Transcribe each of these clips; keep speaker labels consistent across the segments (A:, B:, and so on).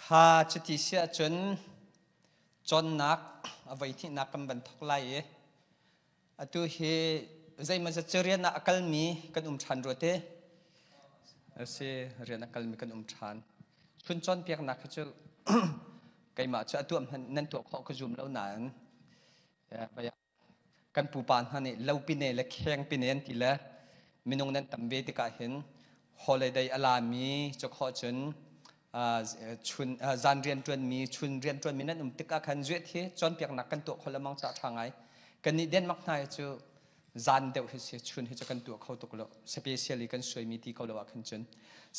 A: Kha cuti si ahcun cawnnak a voihnihnak kan van thawk lai i atu hi zeimawzat cu rian ah a kalmi kan um ṭhan rua te. Asi, rian a kalmi kan um ṭhan. Chun cawnpiaknak hi cu keimah cu a tuah hmanh nan tuah khawh ka zum lo nain Kan pupa hna nih lopine le khengpine an ti le minung nan tam ve tikah hin holiday a lami cu khawh cun chun zan rianṭuanmi chun rianṭuanmi nan um tikah khan zuet hi cawnpiaknak kan tuah kho lengmang caah ṭha ngai. Kannih Denmark hna hi cu zan deuh hi si chun hi cu kan tuah kho tuk lo specially kan suaimi ti ko lo ah khan cun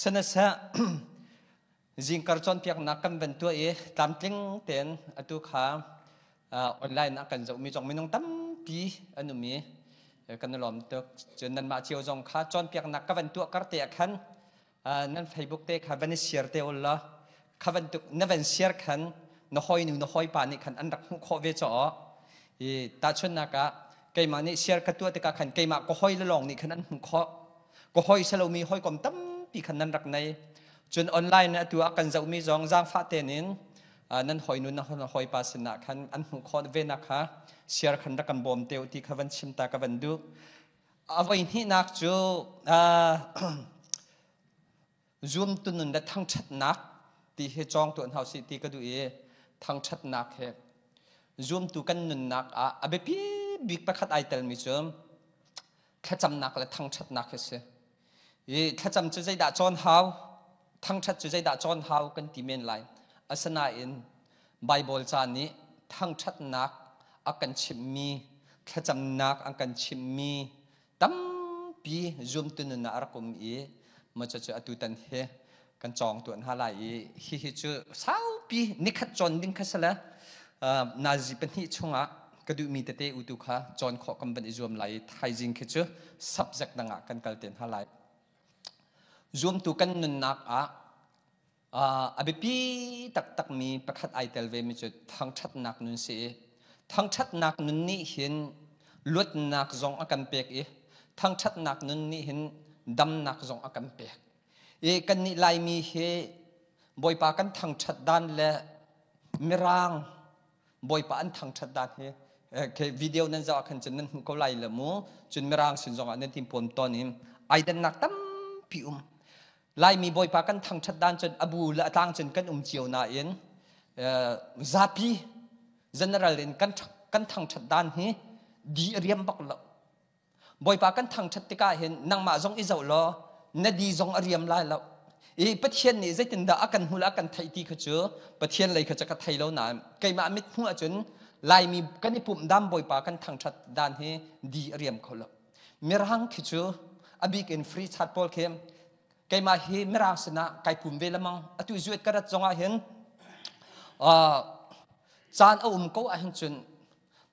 A: sanaseh Zingkar cawnpiaknak kan van tuah i tlamtling tein atu kha online ah kan zohmi zong minung tampi an um i kan i lawm tuk. Cun nanmah cio zong kha cawnpiaknak ka van tuah kar te ah khan nan Facebook te kha van i share te ul law kha bantuk na van share khan na hawinu na hawipa nih khan an rak hmuh khawh ve caw. I tahchunhnak ah keimah nih share ka tuah tikah khan keimah ka hawi le lawng nih khan an hmuh khawh. Ka hawi salomi hawikom tampi khan nan rak nei. Cun online atu ah kan zohmi zong zaangfah tein in nan hawinu na hawipa sinah khan an hmuh khawh ve nak kha share khan rak kan bawm te ti kha van chim ta ka van duh. A voi hnihnak cu zuamtu nun le thangṭhatnak ti hi cawng tuah hna usih ti ka duh i thangṭhatnak he zuamtu kan nunnak ah a biapi bik pakhat ai telmi cu thlacamnak le thangṭhatnak hi si. I thlacam cu zeidah cawn hau, thangṭhat cu zeidah cawn hau kan ti men lai. Asinain Baibal ca nih thangṭhatnak a kan chimhmi, thlacamnak an kan chimhmi tampi zumtu nun ah a rak um i maw cucu atutan hi kan cawng tuan hna lai i hihi cu saupi nikhat cawn ding kha si le nazi pahnih chungah ka duhmi tete utu kha cawn khawh kan van i zuam lai i thaizing khi cu subject dang ah kan kal te hna lai. Zuamtu kan nunnak ah a biapi taktakmi pakhat ai tel vemi cu thangṭhatnak nun si i thangṭhatnak nun nih hin luatnak zong a kan pek i thangṭhatnak nun nih hin damnak zong a kan pek. I kannih Laimi hi Bawipa kan thangṭhat dan le Mirang Bawipa an thangṭhat dan hi okay, video nan zoh ah khan cun nan hmu ko lai le mu cun Mirang sin zong ah nan tin puam tawn in ai dannak tampi um. Laimi Bawipa kan thangṭhat dan cun a bu le a tlang cun kan um cio nain zapi general in kan kan thangṭhat dan hi di a riam bak lo. Bawipa kan thangṭhat tikah hin nangmah zong i zoh law na di zong a riam lai lo. I Pathian nih zeitindah a kan hmu le a kan theih ti kha cu Pathian lei kha cu ka thei lo nain keimah mit hmuh ahcun Laimi kan i pumh dam Bawipa kan thangṭhat dan hi di a riam kho lo. Mirang khi cu a bik in free chat pawl khi keimah hi mirang sinah kai pum ve lemang atu zuet ka rat zongah hin caan a um ko ahhin cun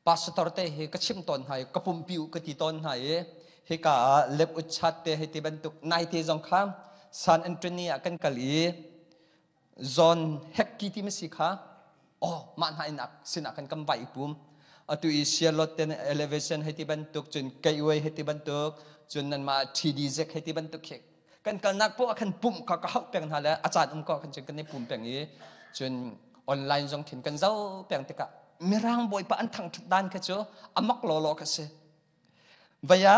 A: pastor te hi ka chim tawn hna i ka pumpi u ka ti tawn hna i hika ah lep ut chat te hei ti bantuk nai te zong kha San Antonio ah kan kal i John Hekki ti si kha oh mah hna in sinah khan kan vai pum atu i Charlotte ten elevation hei ti bantuk cun Gateway hei ti bantuk cun nanmah TD Zek hei ti bantuk khi kan kalnak poah khan pumh kha ka hauh peng hna le a caan um ko khan cun kan i pum peng i cun online zong khin kan zoh peng tikah mirang bawipa an thangṭhat dan kha cu amak lawlaw kha si vaya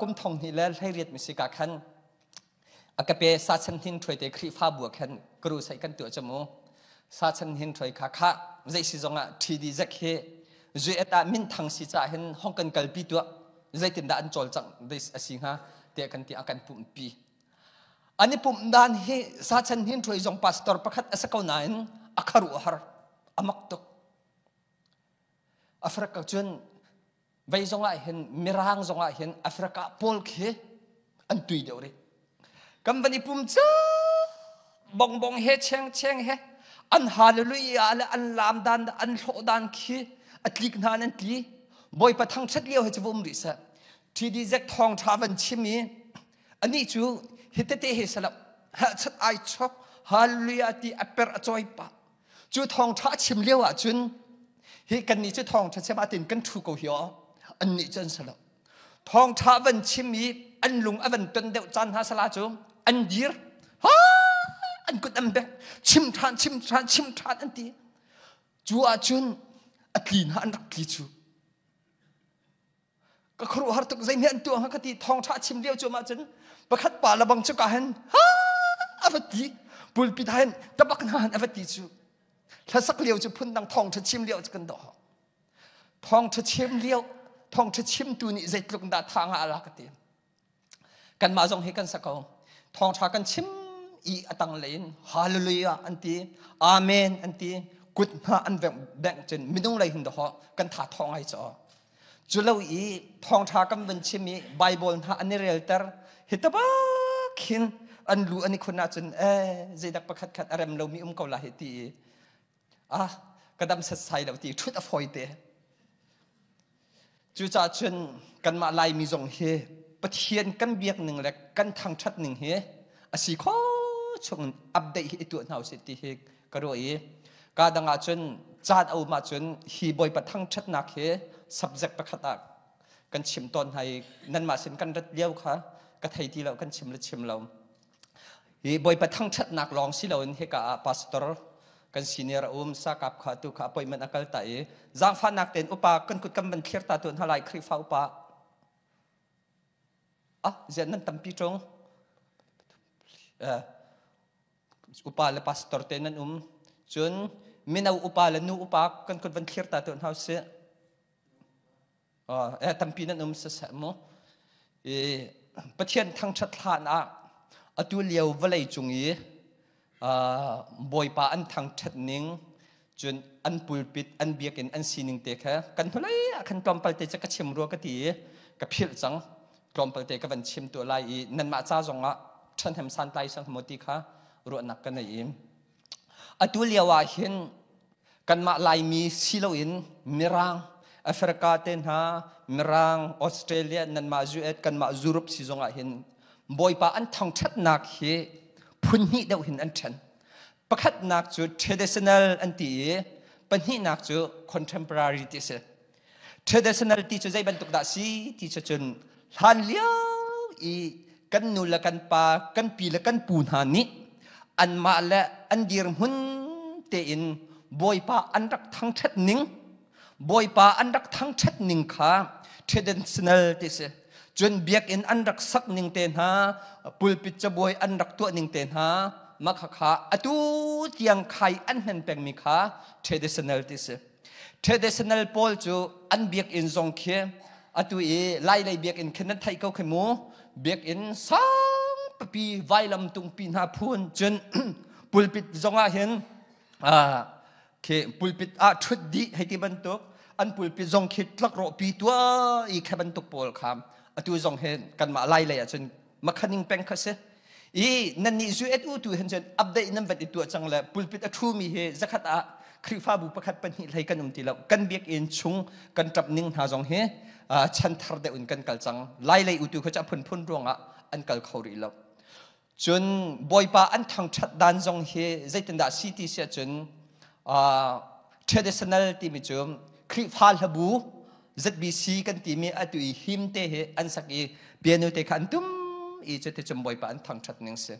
A: kum thong hnih le 18 mi si ka khan A ka pe sachan hin ṭhuai te Khrihfabu ah khan crusade kan tuah cu mu. Sachan hin ṭhuai kha kha zei si zongah TD zek hi zuet ah minthang si caah hin hong kan kalpi tuah zeitindah an cawlcangh a si hnga tiah kan ti a kan pumhpi. An i pumh dan hi sachan hin ṭhuai zong pastor pakhat a si ko nain a kharuahhar a mak tuk. Africa cun vei zongah hin mirang zongah hin Africa pawl khi an tui deuh rih kan van i pum ca bongbong he cheng cheng he an hallelujah le an lam dan an hlawh dan khi a tlik hna an tli bawipa thangṭhat lio he cu va um rih seh TD Zek thawng ṭha van chim i anih cu hi tete he salam ha chat ai chok hallelujah ti a per a choi pa Cu thawngṭha a chim lio ahcun hi kannih cu thawngṭha chim ah tin kan ṭhu ko hi aw annih cu an si lo. Thawngṭha van chim i an lung a van ton deuh caan hna sala cu an dir. Ha! An kut an bengh. Chim ṭhan, chim ṭhan, chim ṭhan an ti. Cu ahcun a tli hna an rak tli cu. Ka khuaruahhar tuk zei hme an tuah hnga ka ti thawngṭha chim lio cu mah cun pakhat pa lebang cu ka hen ha a va ti pulpit ah hin tabak hna han a va ti cu hlasak lio cu phundang thawngṭha chim lio cu kan doh thawngṭha chim lio thawngṭha chimtu nih zeitluk dah tha nga ala ka ti Kanmah zong hi kan sa ko. Thawngṭha kan chim i a tanglei in hallelujah an ti, amen an ti, kut hna an bengh cun minung lei hin dawh kan tha thawng ai caw. Cu lo i thawngṭha kan van chim i Bible hna an i relter hi tabak hin an lu an i khun ahcun eh zeidak pakhat khat a rem lomi um ko la hi ti i ah ka dam setsai lo ti ṭhut a fawi te. Cucaah cun kanmah Laimi zong hi Pathian kan biak ning le kan thangṭhat ning hi a si kho chung update hi i tuah hna usih ti hi ka ruah i ka dang ahcun caan a um ahcun hi Bawipa thangṭhatnak hi subject pakhat ah kan chim tawn hna i nanmah sin kan rat lio kha ka thei ti lo kan chim le chim lo. Hi Bawipa thangṭhatnak lawng si loin hika ah pastor kan senior a um sakap kha tu kha appointment a kal ta i zaangfahnak tein upa kan kut kan van thlir ta tuan halai Khrihfa upa ah zian nan tampi ṭung upa le pastor te nan um cun mino upa le nu upa kan kut van thlir ta tuan hau si Tampi nan um siseh mu. I Pathian thangṭhat hlan ah atu lio vawlei cung i Bawipa an thangṭhat ning cun an pulpit an biakinn an sining te kha kan hnulei ah khan tlawmpal te cu ka chim rua ka ti i ka philh cang. Tlawmpal te ka van chim tuah lai i nanmah ca zongah ṭhahnem santlai sang maw ti kha ruahnak ka nei i atu lio ah hin Kanmah Laimi si loin Mirang, Africa te hna, Mirang, Australia, nanmah US, kanmah Europe si zongah hin Bawipa an thangṭhatnak hi phun hnih deuh hin an ṭhen. Pakhatnak cu traditional an ti i pahnihnak cu contemporary ti a si. Traditional ti cu zei bantuk dah si ti cu cun hlan lio i kan nu le kan pa kan pi le kan pu hna nih anmah le an dirhmun tein Bawipa an rak thangṭhat ning Bawipa an rak thangṭhat ning kha traditional ti si cun biakinn an rak sak ning te hna pulpit cabuai an rak tuah ning te hna mah khakha atu tiang khai an hman pengmi kha traditional ti si Traditional pawl cu an biakinn zong khi atu i Lai lei biakinn khin nan theih ko khi mu biakinn sang pipi vailam tungpi hna phun cun pulpit zongah hin khi pulpit ah ṭhut dih hei ti bantuk an pulpit zong khi tlakrawh pi tua i kha bantuk pawl kha atu zong hin kanmah Lai lei ah cun makhaning peng kha si i nan nih zu et u tu hin cun update nan van i tuah cang le pulpit a ṭhumi hi zakhat ah Khrihfabu pakhat pahnih hlei kan um ti lo kan biakinn chung kan ṭap ning hna zong hi chanthar deuh in kan kal cang lai lei utu kha cu a phunphun ruangah an kal kho rih lo cun bawipa an thangṭhat dan zong hi zeitindah si ti si ahcun traditional timi cu Khrihfa hlabu ZBC kan timi atu i him te hi an sak i piano te kha an tum i cuticun Bawipa an thangṭhat ning si.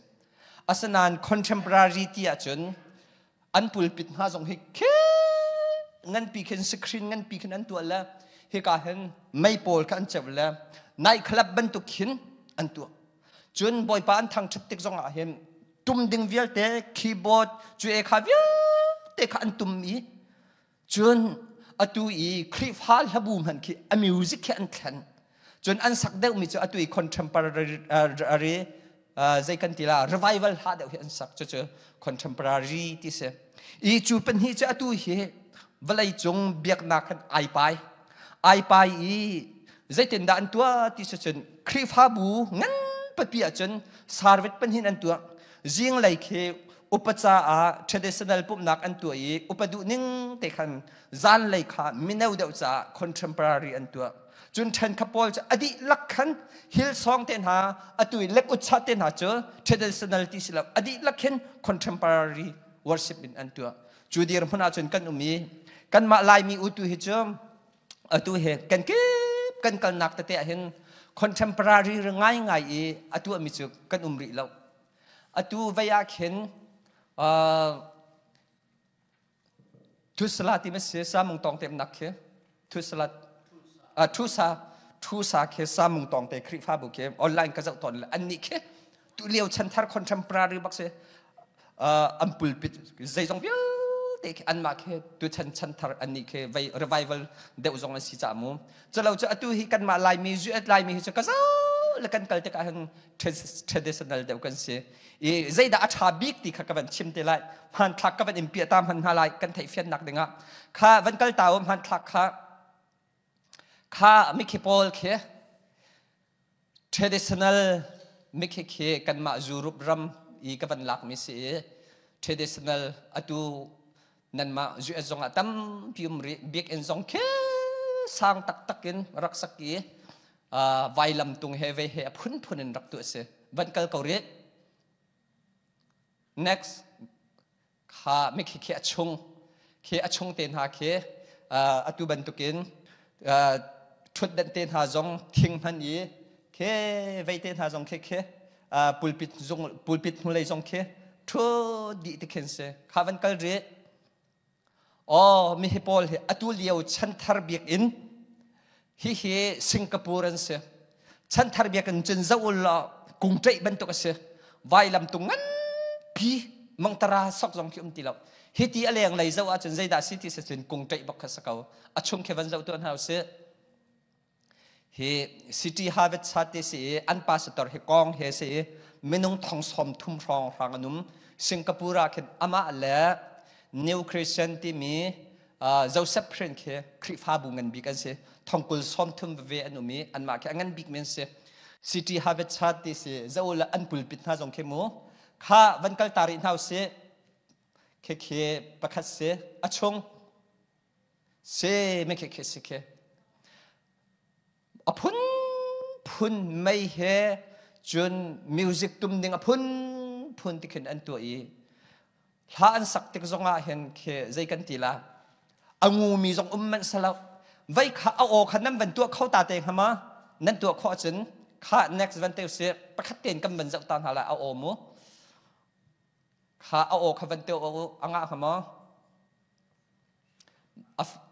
A: Asinain contemporary ti ahcun an pulpit hna zong hi khi nganpi khin screen nganpi khin an tuah le hika hin mei pawl kha an ceu le night club bantuk khin an tuah. Cun Bawipa an thangṭhat tik zong ah hin tum ding vialte keyboard cu e kha vialte kha an tum i Cun atu i Khrihfa hlabu hmanh khi a music khi an thlen. Cun an sak deuhmi cu atu i contemporary zei kan ti la revival hla deuh hi an sak cucu contemporary ti si. I cu pahnih cu atu hi vawlei cung biaknak khan ai pai. Ai pai i zeitindah an tuah ti si cun Khrihfabu ngan papi ahcun sarvet pahnih an tuah. Zinglei khi upa caah traditional pumhnak an tuah i upa duh ning te khan zanlei kha mino deuh caah contemporary an tuah cun ṭhenkhat pawl cu a dihlak khan Hillsong te hna atu i lek utcha te hna cu traditional ti si lo a dihlak khin contemporary worship in an tuah cu dirhmun ahcun kan um i kanmah Laimi utu hi cu atu he kan kip kan kalnak tete ah hin contemporary ngai ngai i a tuahmi cu kan um rih lo atu vei ah khin. Thusala ti ma si samung tong tem nak khi thusala thusa thusa khi samung tong te Khrihfabu khi online ka zoh tawn le an nih khi tu lio chanthar contemporary bak si an pulpit zeizong vialte khi anmah khi tu chan chanthar an nih khi vei revival deuh zong an si ca mu calo cu atu hi kanmah Laimi US Laimi hi cu ka zo le kan kal tikah hin traditional deuh kan si i zeidah a ṭha bik ti kha ka van chim te lai hmanthlak ka van in piah ta hman hna lai kan theihfiannak dingah kha van kal ta u hmanthlak kha kha mikhi pawl khi traditional mikhi khi kanmah Europe ram i ka van lakmi si i traditional atu nanmah US zongah tampi um rih biakinn zong khi sang taktak in rak sak i vailam tung he ve he a phunphun in rak tu a si van kal ko rih next kha mikhi khi a chung khi a chung te hna khi atu bantukin ṭhutdenh te hna zong thing hman i khi vei te hna zong khi khi pulpit zung pulpit hnulei zong khi ṭhu dih ti khin si kha van kal rih aw mi hi pawl hi atu lio chanthar biakinn hihi Singapore an si chanthar biakinn cun zoh u law kungṭeih bantuk a si vailam tung nganpi mangtara sok zong khi um ti lo hi ti a leng lei zoh ahcun zeidah si ti si cun kungṭeih bak kha si ko a chung khi van zoh tuah hna usih Hi City Harvest Church ti si i an pastor hi kong he si i minung thong sawm thum hrawng hrang an um. Singapore ah khin amah le New Christian timi Joseph Prin khi Khrihfabu ngan bik an si. Thongkul sawm thum veve an um i anmah khi a ngan bik mi an si. City Harvest Church ti si zo le an pulpit hna zong khi mu kha van kal ta rih hna usih. Khi khi pakhat si a chung Si me khi si khi. A phunphun mei he cun music tum ding a phunphun ti khin an tuah i hla an sak tik zongah hin khi zei kan ti la a ngumi zong um manh salo vei kha a aw kha nan van tuah kho ta te hnga ma nan tuah khawh cun kha next van te si pakhat tein kan van zoh ta hna la a aw mu kha a aw kha van te u a ngah hnga maw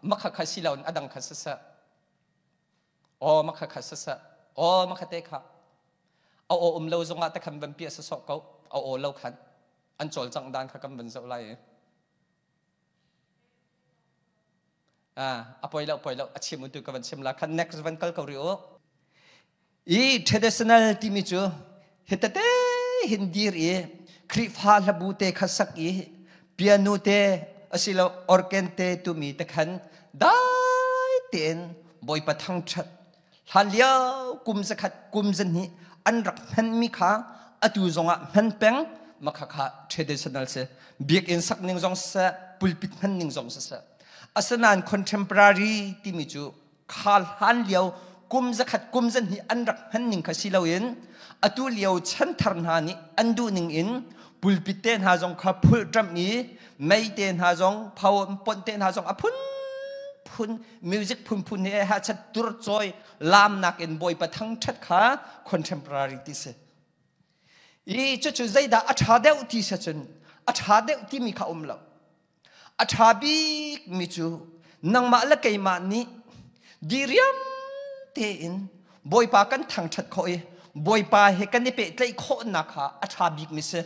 A: Makha kha si loin a dang kha siseh. Aw makha kha siseh. Aw makha te kha. A aw um lo zongah te khan van piah sasawh ko. A aw lo khan. An cawlcangh dan kha kan van zoh lai i. Ah, a poi lo poi lo a chim tu ka van chim la khan next van kal ko ri u. I traditional timi cu hitete hin dir i Khrihfa hlabu te kha sak i piano te asilo organ te tumi te khan dai tein Bawipa thangṭhat hlan lio kum zakhat kum zahnih an rak hmanmi kha atu zongah hman peng makha kha traditional si biakinn sak ning zong siseh pulpit hman ning zong siseh asinain contemporary timi cu kha hlan lio kum zakhat kum zahnih an rak hman ning kha si loin atu lio chanthar hna nih an duh ning in pulpit te hna zong kha phulh ṭamh i mei te hna zong phau pon te hna zong a phunphun music phunphun he ha chat tur cawi lamnak in bawipa thangṭhat kha contemporary ti si i cucu zeidah a ṭha deuh ti si cun a ṭha deuh timi kha um lo A ṭha bikmi cu nangmah le keimah nih diriam tein Bawipa kan thangṭhat khawh i Bawipa he kan i pehtlaih khawhnak kha a ṭha bikmi si.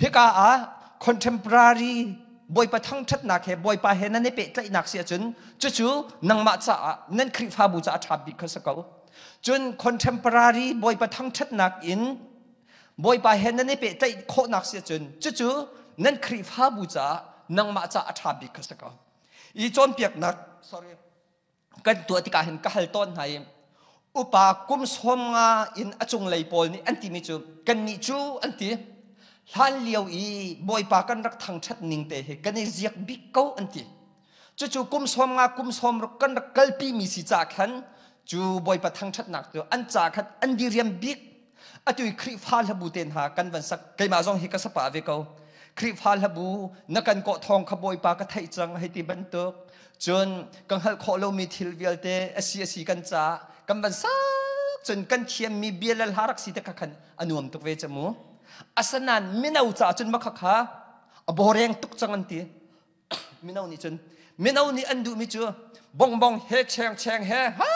A: Hika ah contemporary Bawipa thangṭhatnak he Bawipa he nan i pehtlaihnak si ahcun cucu nangmah caah nan Khrihfabu caah a ṭha bik kha si ko. Cun contemporary Bawipa thangṭhatnak in Bawipa he nan i pehtlaih khawhnak si ahcun cucu nan Khrihfabu caah nangmah caah a ṭha bik kha si ko. I cawnpiaknak sorry kan tuah tikah hin ka hal tawn hna i upa kum 50 in a cunglei pawl nih an timi cu kannih cu an ti hlan lio i Bawipa kan rak thangṭhat ning te hi kan i ziak bik ko an ti. Cucu kum 50 kum 60 kan rak kalpi mi si ca khan cu Bawipa thangṭhatnak cu an ca khan an diriam bik atu i Khrihfa hlabu te hna kan van sak keimah zong hi ka sapa ve ko Khrihfa hlabu na kan kawh thawng kha Bawipa ka theih cang hei ti bantuk cun ka hngalh khawh lomi thil vialte asi asi kan ca kan van sak cun kan thiammi bia le hla rak si te kha khan a nuam tuk ve cu mu asanan mino ca cun makha kha A boreng tuk cang an ti. Mino nih cun mino nih an duhmi cu bongbong he cheng cheng he ha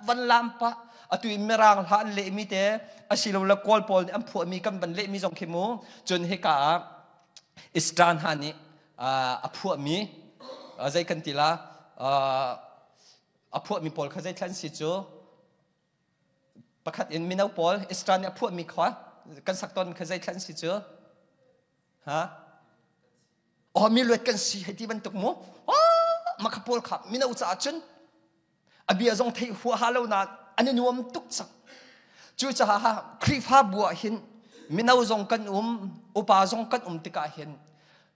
A: van lam pah atu in mirang hla an lehmi te asilole kawl pawl nih an phuahmi kan van lehmi zong khi mu cun hika ah Eastern ha nih a phuahmi zei kan ti la a phuahmi pawl kha zei thlan si cu pakhat in mino pawl Eastern nih a phuahmi kha kan sak tawn kha zei thlan si cu ha Oh mi luat kan si hei ti bantuk mu. Oh makha pawl kha mino caah cun a bia zong theih huaha lo na an i nuam tuk cang. Cucaah Khrihfabu ah hin mino zong kan um, upa zong kan um tikah hin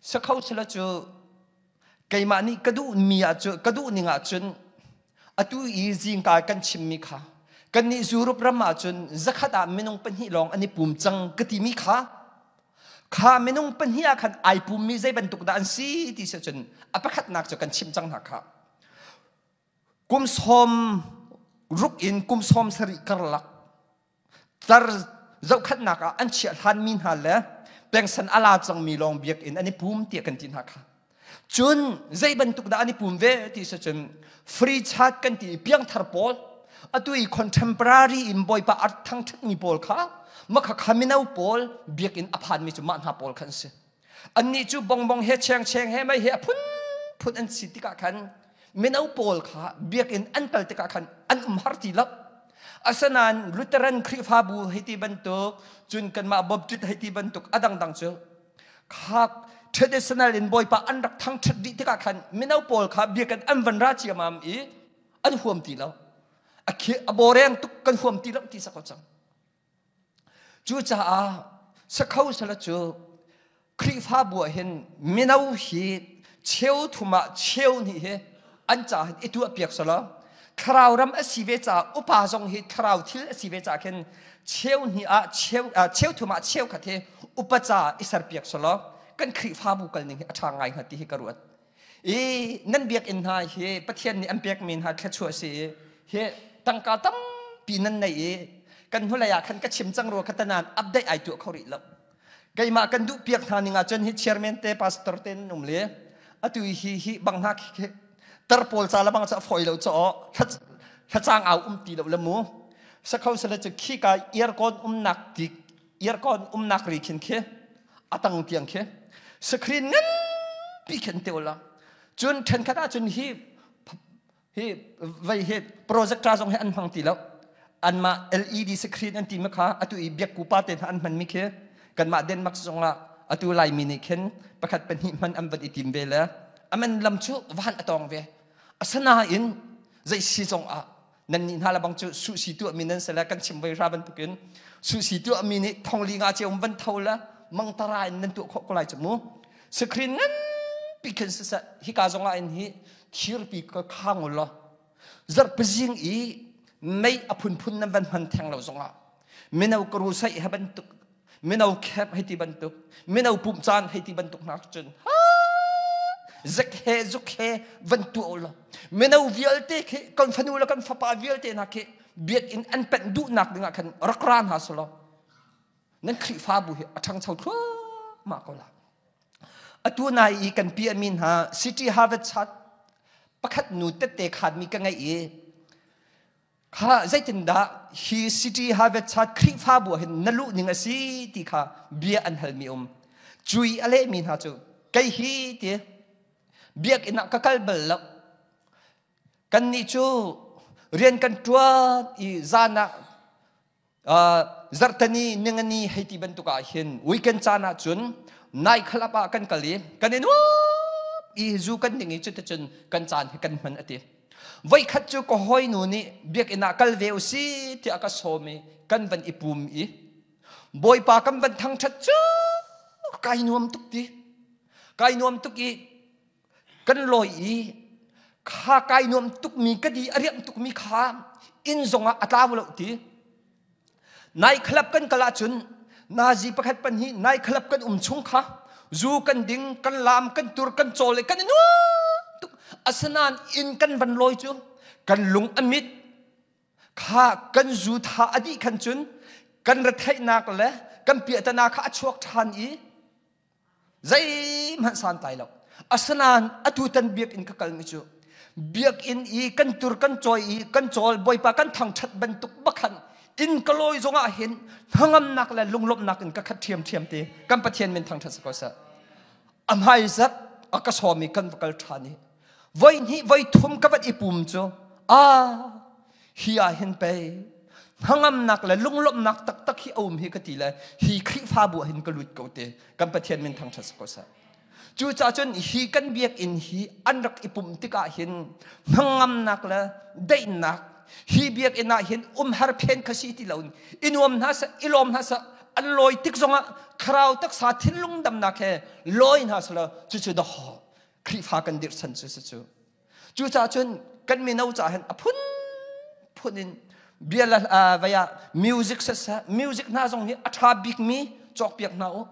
A: sakho sila cu keimah nih ka duh mi ah cu ka duh ning ah cun atu i zingka kan chimmi kha kannih Europe ram ah cun zakhat ah minung pahnih lawng an i pum cang ka timi kha Kha minung pahnih ah khan ai pummi zei bantuk dah an si ti si cun a pakhatnak cu kan chim cang hna kha. Kum 60 in kum 70 karlak tar zohkhanhnak ah an chiah hlanmi hna le pengsan a la cangmi lawng biakinn an i pum tiah kan ti hna kha. Cun zei bantuk dah an i pum ve ti si cun free chat kan ti i piangthar pawl atu i contemporary in bawipa art thangṭhatmi pawl kha makha kha mino pawl biakinn a phanmi cu mah hna pawl khan si. Annih cu bongbong he chengcheng he mei he a phunphun an si tikah khan mino pawl kha biakinn an kal tikah khan an um har ti lo. Asinain Lutheran Khrihfabu hei ti bantuk cun kanmah Baptist hei ti bantuk a dangdang cu kha traditional in bawipa an rak thangṭhat dih tikah khan mino pawl kha biakinn an van ra ciamam i an huam ti lo a boreng tuk kan huam ti lo ti sa ko cang cucaah sakho sala cu Khrihfabu ah hin mino hi cheu thum ah cheu hnih hi an ca hin i tuah piak sala thlarau ram a si ve caah upa zong hi thlarau thil a si ve caah khin cheu hnih ah cheu cheu thum ah cheu khat hi upa ca i serpiak selaw kan Khrihfabu kal ning hi a ṭha ngai hnga ti hi ka ruat. I nan biakinn hna hi Pathian nih an pekmi hna thluachuah si i hi tangka tampi nan nei i kan hnulei ah khan ka chim cang rua kha tanan update ai tuah kho rih lo. Keimah kan duh piak hna ning ah cun hi chairman te pastor te nan um le atu hi hi bang hna khi tar pawl ca le bang ca foi lo cho thlacang au um ti lo le mu sakho sale cu khi ka earcon umnak ti earcon umnak ri khin khi atang tiang khi screen ngan pi khin te la cun thenkhat ah cun hi hi vei hi projector zong hi an hmang ti lo anmah LED screen an ti ma kha atu i biakku pa te hna an hman mi khi kanmah Denmark zongah atu Laimi nih khin pakhat pahnih hman an van i tim ve le aman lam cu van a tong ve asanain zei si zong ah nan nih hna la bang cu suhsi tuah mi nan sele kan chim voi ra bantukin suhsi tuah mi nih thongli nga ceum van tho la mangtara in nan tuah khawh ko lai cu mu screen ngan pi khin siseh hika zongah in hi thirpi ka khang u law zarhpazing i mei a phunphun nan van hman theng lo zongah mino karu sai he bantuk mino khep hei ti bantuk mino pumh caan hei ti bantuk hna cun zek he zuk he van tuah u law mino vialte khi kan fanu le kan fapa vialte hna khi biakinn an penh duhnak dingah khan rak ra hna selaw nan Khrihfabu hi a ṭhangcho thluahmah ko la Atu nai i kan piahmi hna City Harvest Church pakhat nu tette khaatmi ka ngeih i kha zeitindah hi City Harvest Church Khrihfabu ah hin na luh ning a si ti kha bia an halmi um. Cui a lehmi hna cu kei hi ti biakinn ah ka kal bal lo. Kannih cu rian kan ṭuan i zan ah zarhteni ningani hei ti bantuk ah hin weekend caan ah cun night club ah kan kal i kan i nuam i zu kan ding i cuticun kan caan hi kan hman ati voikhat cu ka hawinu nih biakinn ah kal ve u si tiah ka sawm i kan van i pum i bawipa kan van thangṭhat cu kai nuam tuk ti kai nuam tuk i kan lawi i kha kai nuam tukmi ka di a riam tukmi kha inn zongah a tlau lo ti nai club kan kal ahcun nazi pakhat pahnih nai club kan um chung kha zu kan ding kan lam kan tur kan cawl i kan i nuam tuk asinain inn kan van lawi cu kan lung a mit kha kan zu tha a dih khan cun kan retheihnak le kan piahtana kha a chuak ṭhan i. Zeihmanh santlai lo. Asinain atu tan biakinn ka kalmi cu biakinn i kan tur kan cawi i kan cawl Bawipa kan thangṭhat bantuk bakhan inn ka lawi zongah hin hnangamnak le lunglawmhnak in ka khat ṭhiamṭhiam te kan Pathian min thangṭhat si ko seh. A hmaizat a ka sawm i kan va kal ṭhan i voi hnih voi thum ka van i pum cu a hi ah hin pei hnangamnak le lunglawmhnak taktak hi a um hi ka ti le hi Khrihfabu ah hin ka lut ko te kan Pathian min thangṭhat si ko seh. Cucaah cun hi kan biakinn hi an rak i pumh tikah hin hnangamnak le daihnak hi biakinn ah hin umhar phen kha si ti loin i nuam hna seh i lawm hna seh an lawi tik zongah thlarau taksa thinlung damnak he lawi hna seh law cucu dawh Khrihfa kan dirh chan cu si cu. Cucaah cun kan mino caah hin a phunphun in bia la vei ah music siseh music hna zong hi a ṭha bikmi cawkpiak hna u.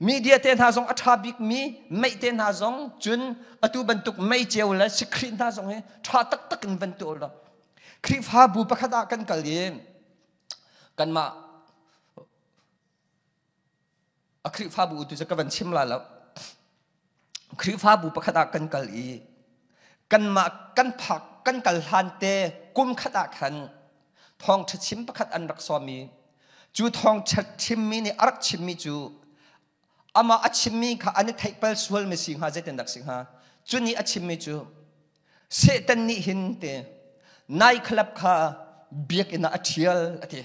A: Media te hna zong a ṭha bikmi meih te hna zong cun atu bantuk meiceu le sikri hna zong hi ṭha taktak in van tuah law Khrihfabu pakhat ah kan kal i kanmah a Khrihfabu tu cu ka van chim la lo. Khrihfabu pakhat ah kan kal i kanmah kan phak kan kal hlan te kum khat ah khan thawngṭha chim pakhat an rak sawm i cu thawngṭha chimmi nih a rak chimmi cu amah a chimmi kha an i theihpal sual mi si hnga zeitin dak si hnga cu nih a chimmi cu Satan nih hin te night club kha biakinn ah a ṭhial a ti.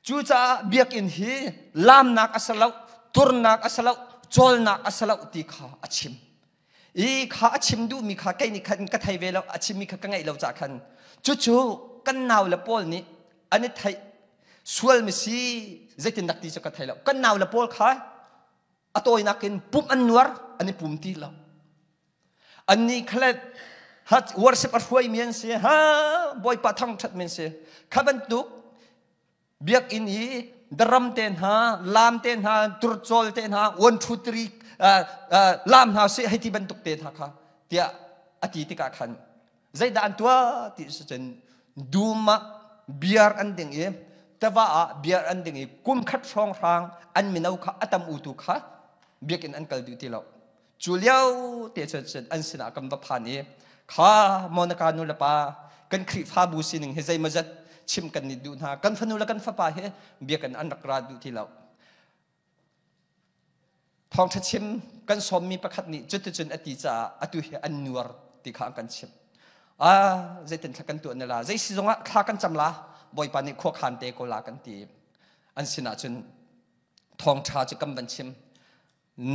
A: Cucaah biakinn hi laamnak a si lo, turnak a si lo, cawlnak a si lo ti kha a chim. I kha a chim duhmi kha kei nih khan ka thei ve lo, a chimmi kha ka ngaih lo caah khan cucu kan nau le pawl nih an i theih sual mi si zeitindak ti cu ka thei lo. Kan nau le pawl kha a tawinak in pumh an nuar, an i pum ti lo. Annih kha le worship a hruaimi an si, ha Bawipa thangṭhatmi an si. Kha bantuk biakinn i daram te hna, lam te hna, turcawl te hna, one two three lam hna si hei ti bantuk te hna kha tiah a ti tikah khan zeidah an tuah ti si cun dum ah biar an ding i tiva ah biar an ding i kum khat hrawnghrang an mino kha a tam utu kha biakinn an kal duh ti lo. Cu lio te cun an sinah kan va phan i kha Monica nu le pa kan Khrihfabu sining hi zeimawzat chim kan ni duh hna kan fanu le kan fapa hi biakinn an rak ra duh ti lo. Thawngṭha chim kan sawmmi pakhat nih cuticun a ti caah atu hi an nuar ti kha an kan chimh. Ah zeitin thla kan tuah ne la zei si zongah thla kan cam la Bawipa nih khua khan te ko la kan ti. An sinah cun thawngṭha cu kan van chim.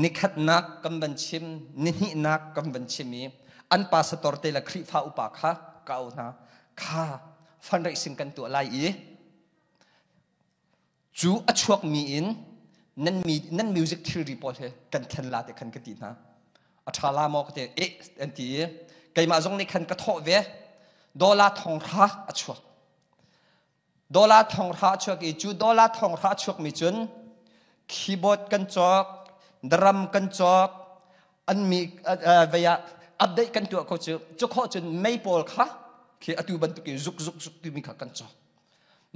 A: Nikhatnak kan van chim, nihnihnak kan van chim i an pastor te le Khrihfa upa kha ka auh hna. Kha fundraising kan tuah lai i cu a chuakmi in nan, mi, nan music thilri pawl he kan thlen la te khan ka ti hna. A ṭha la maw ka ti, eh an ti i keimah zong nih khan ka thawh ve. Dollar thong hra a chuak. Dollar thong hra a chuak i cu dollar thong hra a chuakmi cun keyboard kan cawk, drum kan cawk, an mi vei ah update kan tuah ko cu cu khawh cun mei pawl kha khi atu bantuk in zuk zuk zuk timi kha kan cawk.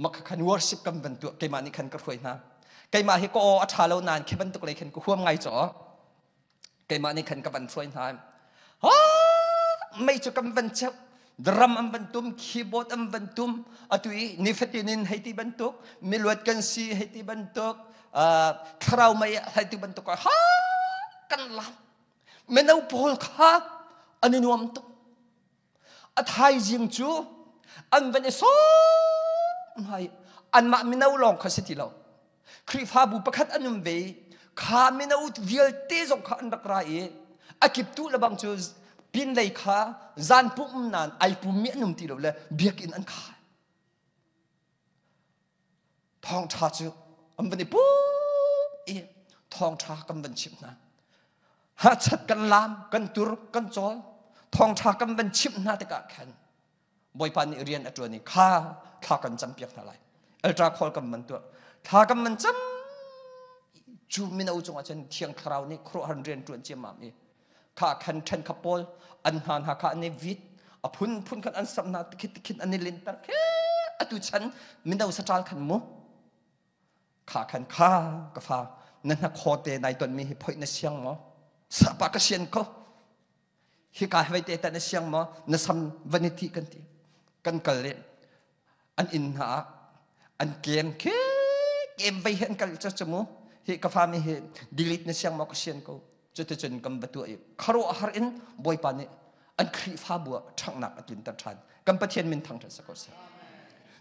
A: Mah kha khan worship kan van tuah keimah nih khan ka hruai hna. Keimah hi ka aw a ṭha lo nain khi bantuk lei khan ka huam ngai caw. Keimah nih khan ka van hruai hna. Mei cu kan van cheuh drum an van tum keyboard an van tum atu i nifatin in hei ti bantuk miluat kan si hei ti bantuk thlarau mei hei ti bantuk ha kan lam mino pawl kha an i nuam tuk A thaizing cu an van i sawm hna i anmah mino lawng kha si ti lo. Khrihfabu pakhat an um ve i kha mino vialte zong kha an rak ra i a kiptu lebang cu pinlei kha zan pumh nain ai pummi an um ti lo le biakinn an khai. Thawngṭha cu an van i pum i thawngṭha kan van chimh hna. Hachat kan laam, kan tur, kan cawl. Thawngṭha kan van chimh hna tikah khan Bawipa nih rian a ṭuan i kha thla kan campiak hna lai. Altar call kan van tuah. Thla kan van cam cu mino cungah cun Thiang Thlarau nih khuaruahhar rian ṭuan ciammam i kha khan ṭhen kha pawl an hna hna kha an i vit a phunphun khan an samh hna tikhit tikhit an i linter khi atu chan mino saṭal khan mu kha khan kha ka fa Na hnakhaw te nai tonmi hi phoih na siang maw? Sapa ka sian ko. Hika hi te ta na siang maw? Na sam van i ti kan ti. Kan kal le an inn hna ah an kem khi kem vei hi an kal cu cu mu. Hi ka fa mi hi delete na siang maw ka sian ko. Cuticun kan va tuah i khuaruahhar in Bawipa nih an Khrihfabu ah ṭhanghnak a tlunter ṭhan. Kan Pathian min thangṭhat si ko seh.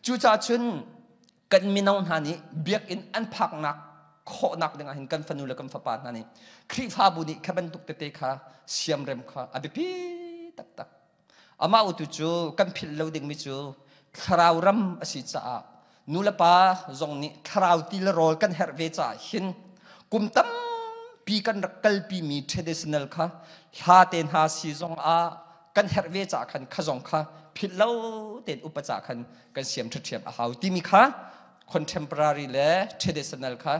A: Cucaah cun kan mino hna nih biakinn an phaknak khawhnak dingah hin kan fanu le kan fapa hna nih Khrihfabu nih kha bantuk tete kha siamrem kha a biapi taktak. Amah utu cu kan philh lo dingmi cu thlarau ram a si caah nulepa zong nih thlarau ti le rawl kan herh ve caah hin kum tampi kan rak kalpimi traditional kha hla te hna si zong ah kan herh ve caah khan kha zong kha philh lo tein upa caah khan kan siam ṭhiam a hau timi kha contemporary le traditional kha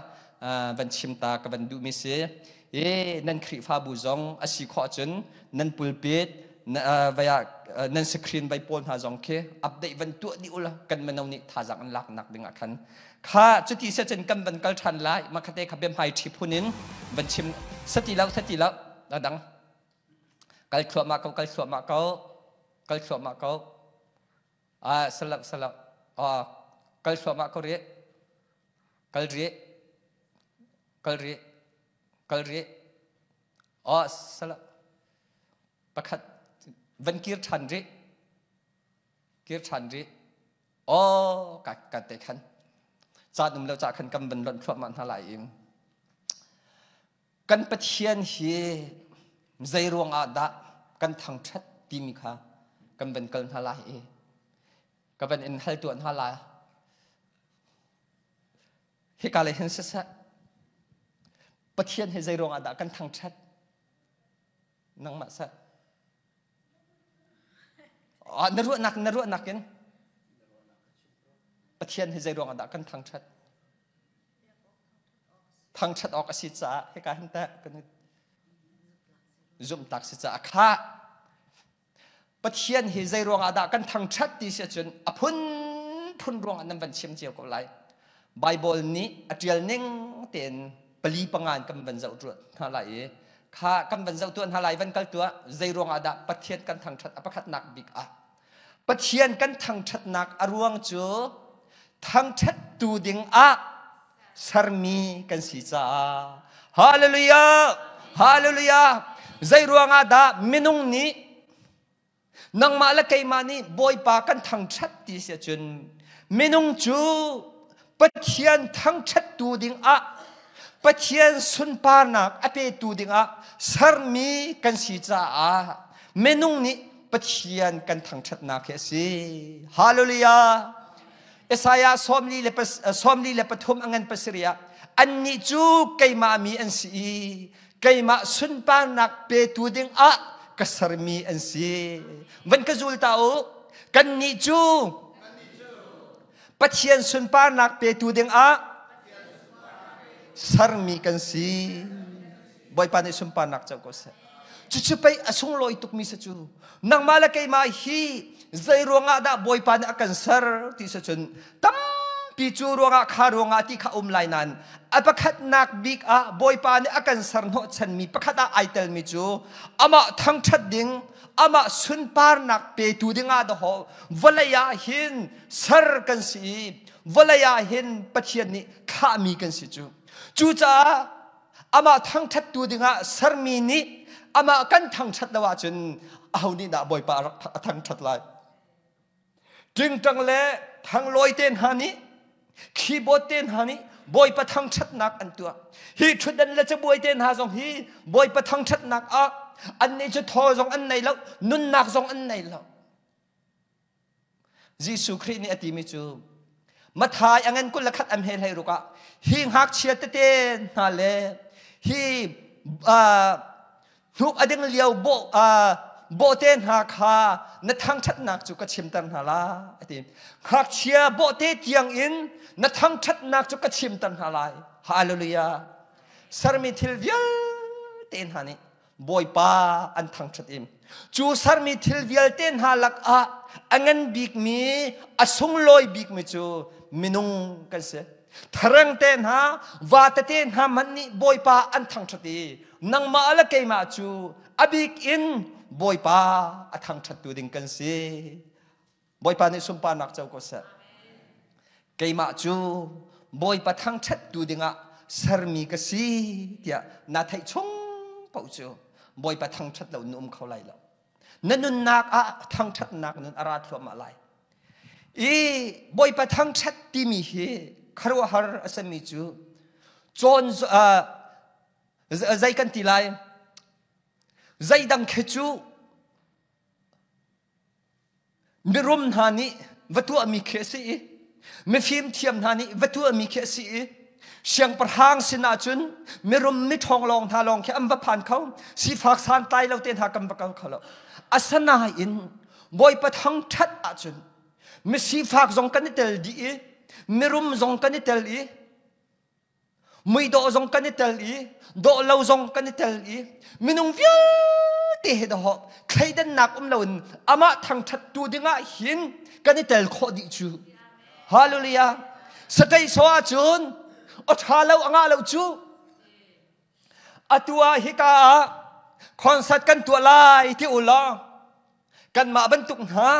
A: van chim ta ka van duhmi si. I nan Khrihfabu zong a si khawh cun nan pulpit nan screen vai pawl hna zong khi update van tuah dih ula kan mino nih thazaang an lak nak ding ah khan kha cuti se cun kan van kal ṭhan lai. Makhate kha biahmai ṭhi phun in van chim sati lo sati lo adang kal thluahmah ko, kal thluahmah ko, kal thluahmah ko, ah salak salak, ah kal thluahmah ko rih, kal rih, kal rih, kal rih, oh salak pakhat van kir ṭhan rih, kir ṭhan rih, oh ka ka te khan caan um lo ca khan kan van lonh thluahmah hna lai i kan Pathian hi zei ruang ah dah kan thangṭhat timi kha kan van kal hna lai i ka van in hal tuah hna lai. Hika lei hin siseh, Pathian hi zei ruang ah dah kan thangṭhat? Nangmah seh. Na ruahnak, na ruahnak in Pathian hi zei ruang ah dah kan thangṭhat? Thangṭhat awk a si caah. Hika hin teh kan zumhtak si caah kha Pathian hi zei ruangah dah kan thangṭhat ti si ahcun a phunphun ruangah nan van chim cio ko lai. Bible nih a ṭial ning tein pali panga in kan van zoh hna lai i kha kan van zoh tuah hna lai. Van kal tuah. Zei ruangah dah Pathian kan thangṭhat? A pakhatnak bik ah Pathian kan thangṭhatnak a ruang cu thangṭhattu ding ah sermi kan si caah. Hallelujah! Hallelujah! Zei ruangah dah minung nih, nangmah le keimah nih Bawipa kan thangṭhat ti si ahcun minung cu Pathian thangṭhattu ding ah, Pathian sunparnak a petu ding ah sermi kan si caah minung nih Pathian kan thangṭhatnak hi a si. Hallelujah! Isaiah 43 a ngan 7 ah annih cu keimah mi an si i keimah sunparnak petu ding ah ka sermi an si. Van ka zul ta u. Kannih cu Pathian sunparnak petu ding ah sermi kan si. Bawipa nih sunparnak co ko seh. Cucu pei a sunglawi tukmi si cu. Nangmah le keimah hi zei ruangah dah Bawipa nih a kan ser ti si cun tampi cu ruangah kha ruangah ti kha um lai nain a pakhatnak bik ah Bawipa nih a kan ser hnawhchanmi pakhat ah ai telmi cu amah thangṭhat ding, amah sunparnak petu ding ah dahawh vawlei ah hin ser kan si i vawlei ah hin Pathian nih thlahmi kan si cu. Cucaah amah thangṭhattu dingah sermi nih amah kan thangṭhat lo ahcun aho nih dah Bawipa a rak a thangṭhat lai? Ṭingṭang le thanglawi te hna nih, keyboard te hna nih Bawipa thangṭhatnak an tuah. Hi ṭhutdan le cabuai te hna zong hi Bawipa thangṭhatnak ah annih cu thaw zong an nei lo, nunnak zong an nei lo. Jesuh Khrih nih a timi cu Mathai a ngan 21 am he hlei ruk ah hi ngakchia tete hna le hi hnuk a ding lio bawhte hna kha na thangṭhatnak cu ka chimter hna lai a ti. Ngakchia bawhte tiang in na thangṭhatnak cu ka chimter hna lai. Hallelujah! Sermi thil vialte hna nih Bawipa an thangṭhat i cu sermi thil vialte hna lakah a ngan bikmi, a sunglawi bikmi cu minung kan si. Thareng te hna, va tete hna hmanh nih Bawipa an thangṭhat i nangmah le keimah cu a bik in Bawipa a thangṭhattu ding kan si. Bawipa nih sunparnak co ko seh. Keimah cu Bawipa thangṭhattu dingah sermi ka si tiah na theih chung paoh cu Bawipa thangṭhat lo na um kho lai lo. Na nunnak ah thangṭhatnak nun a ra thluahmah lai. I Bawipa thangṭhat timi hi khuaruahhar a simi cu cawn zei kan ti lai zeidang khi cu Mirum hna nih va tuahmi khi a si i mifim thiam hna nih va tuahmi khi a si i siangpahrang sinah cun mirum miṭhawng lawng hna lawng khi an va phan kho sifak santlai lo te hna kan va kal kho lo asinain Bawipa thangṭhat ahcun misifak zong kan i tel dih i mirum zong kan i tel i Muidawh zong kan i tel i dawh lo zong kan i tel i minung vialte he dawh thleidannak um loin amah thangṭhattu dingah hin kan i tel khawh dih cu. Hallelujah. Satei so ahcun aw ṭha lo a ngah lo cu. Atu ah hika ah concert kan tuah lai ti u law kanmah bantuk hna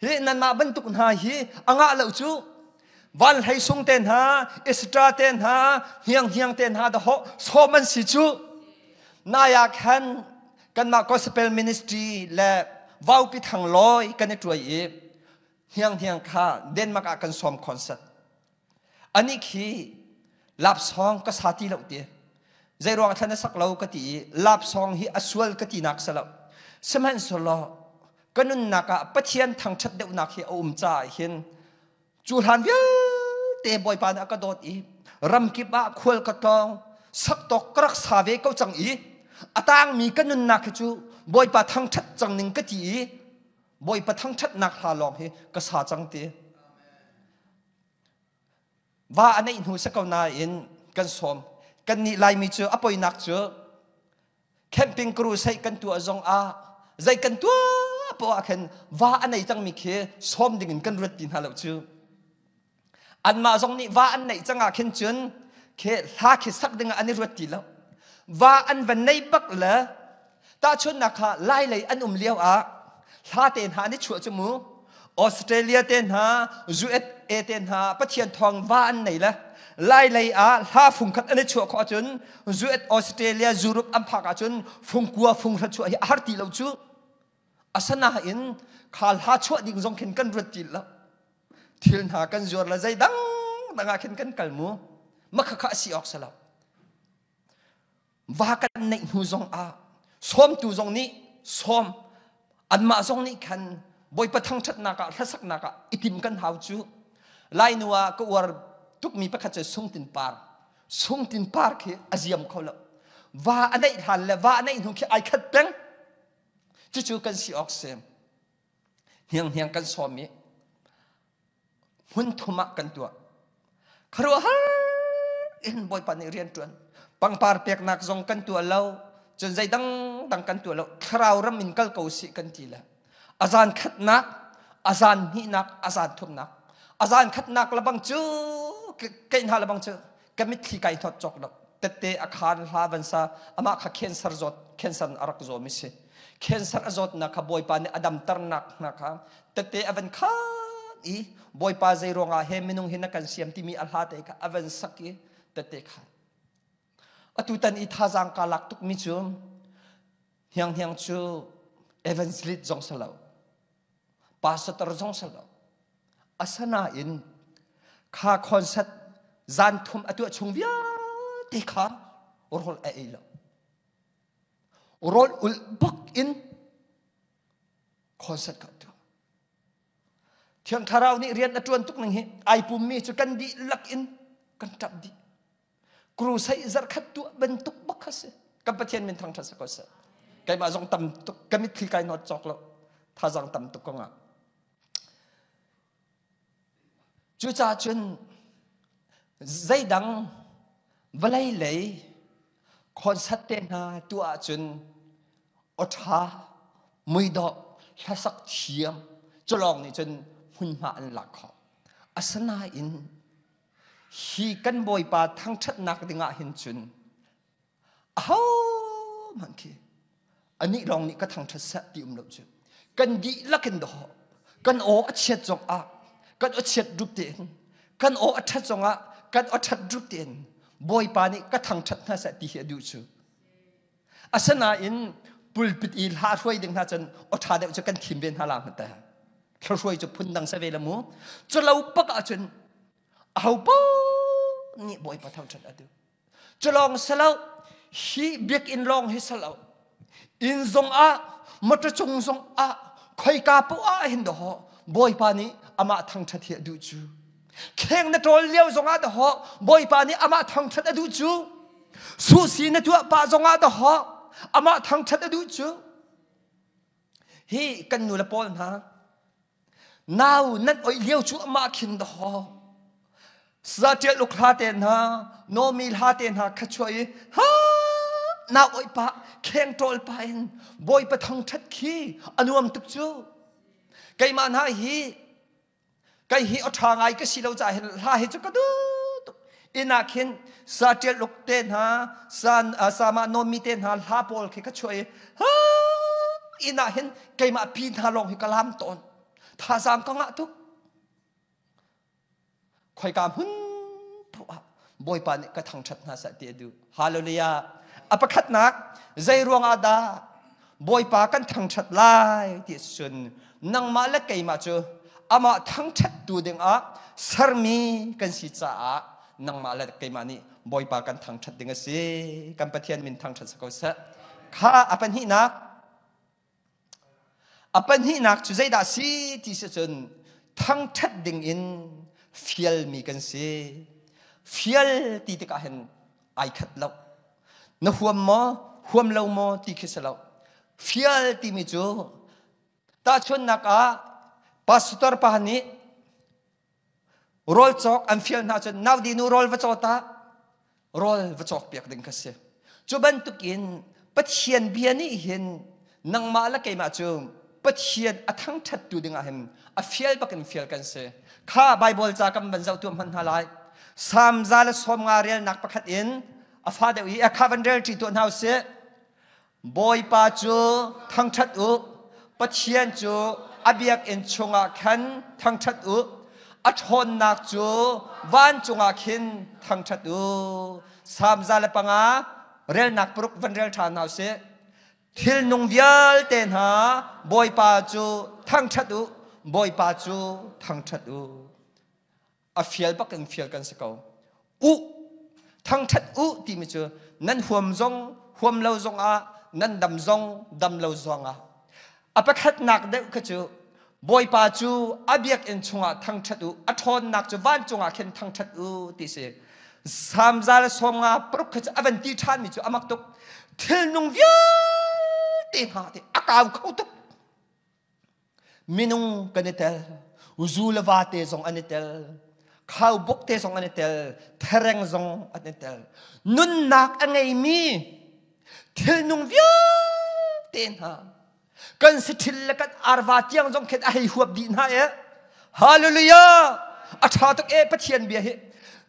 A: hi nanmah bantuk hna hi a ngah lo cu van hlei sung te hna istra te hna hniang hniang te hna dahawh sawm an si cu nai ah khan kanmah gospel ministry le vaupi thang lawi kan i tuai i hniang hniang kha Denmark ah kan sawm concert Anih khi lapsawng ka sa ti lo ti. Zeiruang thlan a sak lo ka ti i lapsawng hi a sual ka tinak si lo. Sihmanhsehlaw ka nunnak ah Pathian thangṭhat deuhnak hi a um caah hin cu hlan vialte Bawipa nih a ka dawt i ramkip ah khual ka tlawng saktawk ka rak sa ve ko cang i a tangmi ka nunnak hi cu Bawipa thangṭhat cang ning ka ti i Bawipa thangṭhatnak hla lawng hi ka sa cang ti. Va a neih hnu si ko nain kan sawm. Kannih Laimi cu a poinak cu camping crusade kan tuah zong ah zei kan tuah poah ah khan va a nei cangmi khi sawm ding in kan ruat ti hna lo cu. Anmah zong nih va an neih cang ah khin cun khi hla khi sak ding ah an i ruat ti lo. Va an va nei bak le Tahchunhnak kha Lailei an um lio ah hla te hna an i chuah cu mu. Australia te hna, USA te hna Pathian thawng va an nei le Lailei ah hla fungkhat an i chuah khawh ahcun US Australia Europe an phak ahcun fungkua funghra chuah hi a har ti lo cu. Asanain kha hla chuah ding zong khin kan ruat ti lo. Thil hna kan zuar le zeidang dang ah khin kan kal mu. Makhakha a si awk si lo. Va kan neih hnu zong ah sawmtu zong nih sawm anmah zong nih khan Bawipa thangṭhatnak ah hlasaknak ah i tim kan hau cu Lainu ah ka uar tukmi pakhat cu Sungtin Par Sungtin Par khi a ziam kho lo va a neih hlan le va a neih hnu khi ai khat peng cucu kan si awk si hniang hniang kan sawm i hmun thum ah kan tuah khuaruahhar in Bawipa nih rian ṭuan pangpar peknak zong kan tuah lo cun zei dangdang kan tuah lo thlarau ram in kal ko sih kan ti le a zan khatnak a zan hnihnak a zan thumnak a zan khatnak lebang cu keih hna lebang cu ka mitthli kai hnawt cawk lo tette a khan hla van sa amah kha cancer zawt cancer a rak zawmi si cancer a zawtnak kha Bawipa nih a damternak hna kha tette a van khan i Bawipa zei ruangah he minung hi na kan siam timi a hla te kha a van sak i tette khan atu tan i thazaang ka lak tukmi cu hniang hniang cu evangelist zong si lo pastor zong si lo Asinain kha concert zan thum a tuah chung vialte kha rawl a ei lo. Rawl ulh bak in concert kha a tuah. Thiang Thlarau nih rian a ṭuan tuk ning hi ai pummi cu kan dihlak in kan ṭap dih. Crusade zarkhat tuah bantuk bak kha si. Kan Pathian min thangṭhat si ko seh. Keimah zong tam tuk ka mitthli kai nawt cawk lo. Thazang tam tuk ko ngah. Cucaah cun zeidang vawlei lei concert te hna tuah ahcun awṭha, muidawh, hlasak thiam cu lawng nih cun hmunhma an lak khawh. Asinain. Hi kan Bawipa thangṭhatnak dingah hin cun ahohmanh khi anih lawng nih ka thangṭhat seh ti um lo cu. Kan dihlak in dawh kan aw a chiat zongah kan aw chiat rup tein kan aw a ṭhat zongah kan aw ṭhat rup tein Bawipa nih ka thangṭhat hna seh ti hi a duh cu. Asinain pulpit i hla hruai ding hna cun aw ṭha deuh cu kan thim ve hna la hmete. Hla cu phun dang se ve la mu. Culo pak ahcun aho paoh nih Bawipa thangṭhat a duh. Culawng silo hi biakinn lawng hi silo inn zong ah motor cung zong ah khoika poah ah hin dawh Bawipa nih amah thangṭhat hi a duh cu. Kheng na ṭawl lio zongah dahawh Bawipa nih amah thangṭhat a duh cu. Suhsi na tuah pah zongah dahawh amah thangṭhat a duh cu. Hi kan nu le pawl hna nau nan oih lio cu amah khin dahawh Saṭial uk hla te hna Nomi hla te hna kha chuah i ha nau oih pah kheng ṭawl pah in Bawipa thangṭhat khi a nuam tuk cu. Keimah hna hi Kai hi a ṭha ngai ka si lo caah hin hla hi cu ka duh tuk. Inn ah khin sa ṭial uk te hna, san sama nawmmi te hna hla pawl khi ka chuah i inn ah hin keimah pi hna lawng hi ka lam tawn. Thazaang ka ngah tuk. Khoika hmun poah ah Bawipa nih ka thangṭhat hna seh ti a duh. Hallelujah. A pakhatnak zei ruangah dah Bawipa kan thangṭhat lai ti cun nangmah le keimah cu amah thangṭhattu dingah sermi kan si caah nangmah le keimah nih Bawipa kan thangṭhat ding a si. Kan Pathian min thangṭhat si ko seh. Kha a pahnihnak A pahnihnak cu zeidah si ti si cun thangṭhat ding in fialmi kan si. Fial ti tikah hin ai khat lo. Na huam maw, huam lo maw ti khi si lo. Fial timi cu tahchunhnak ah pastor pa nih Rawl cawk an fial hna cun naudi nu rawl va caw ta rawl va cawk piak ding kha si. Cu bantukin Pathian bia nih hin nangmah le keimah cu Pathian a thangṭhattu dingah hin a fial bakin fial kan si. Kha Bible ca kan van zoh tuah hmanh hna lai. Salm 150 relnak pakhat in a fa deuh i a kha van rel ṭi tuah hna usih. Bawipa cu thangṭhat u, Pathian cu a biakinn chungah khan thangṭhat u, a ṭhawnnak cu vancung ah khin thangṭhat u. Salm 105 relnak paruk van rel ṭhan hna usih. Thilnung vialte hna Bawipa cu thangṭhat u, Bawipa cu thangṭhat u. A fial bak in fial kan si ko. U thangṭhat u timi cu nan huam zong huam lo zong ah nan dam zong dam lo zong ah a pakhatnak deuh kha cu Bawipa cu a biakinn chungah thangṭhat u a ṭhawnnak cu vancung ah khin thangṭhat u ti si Salm 156 kha cu a van ti ṭhanmi cu a mak tuk thilnung vialte hna te a kau kho tuk Minung kan i tel, zu le va te zong an i tel, khaubuk te zong an i tel, thereng zong an i tel. Nunnak a ngeimi thilnung vialte hna kan saṭhil le kan arva tiang zong khin a hei huap dih hna e. Hallelujah! A ṭha tuk e Pathian bia hi.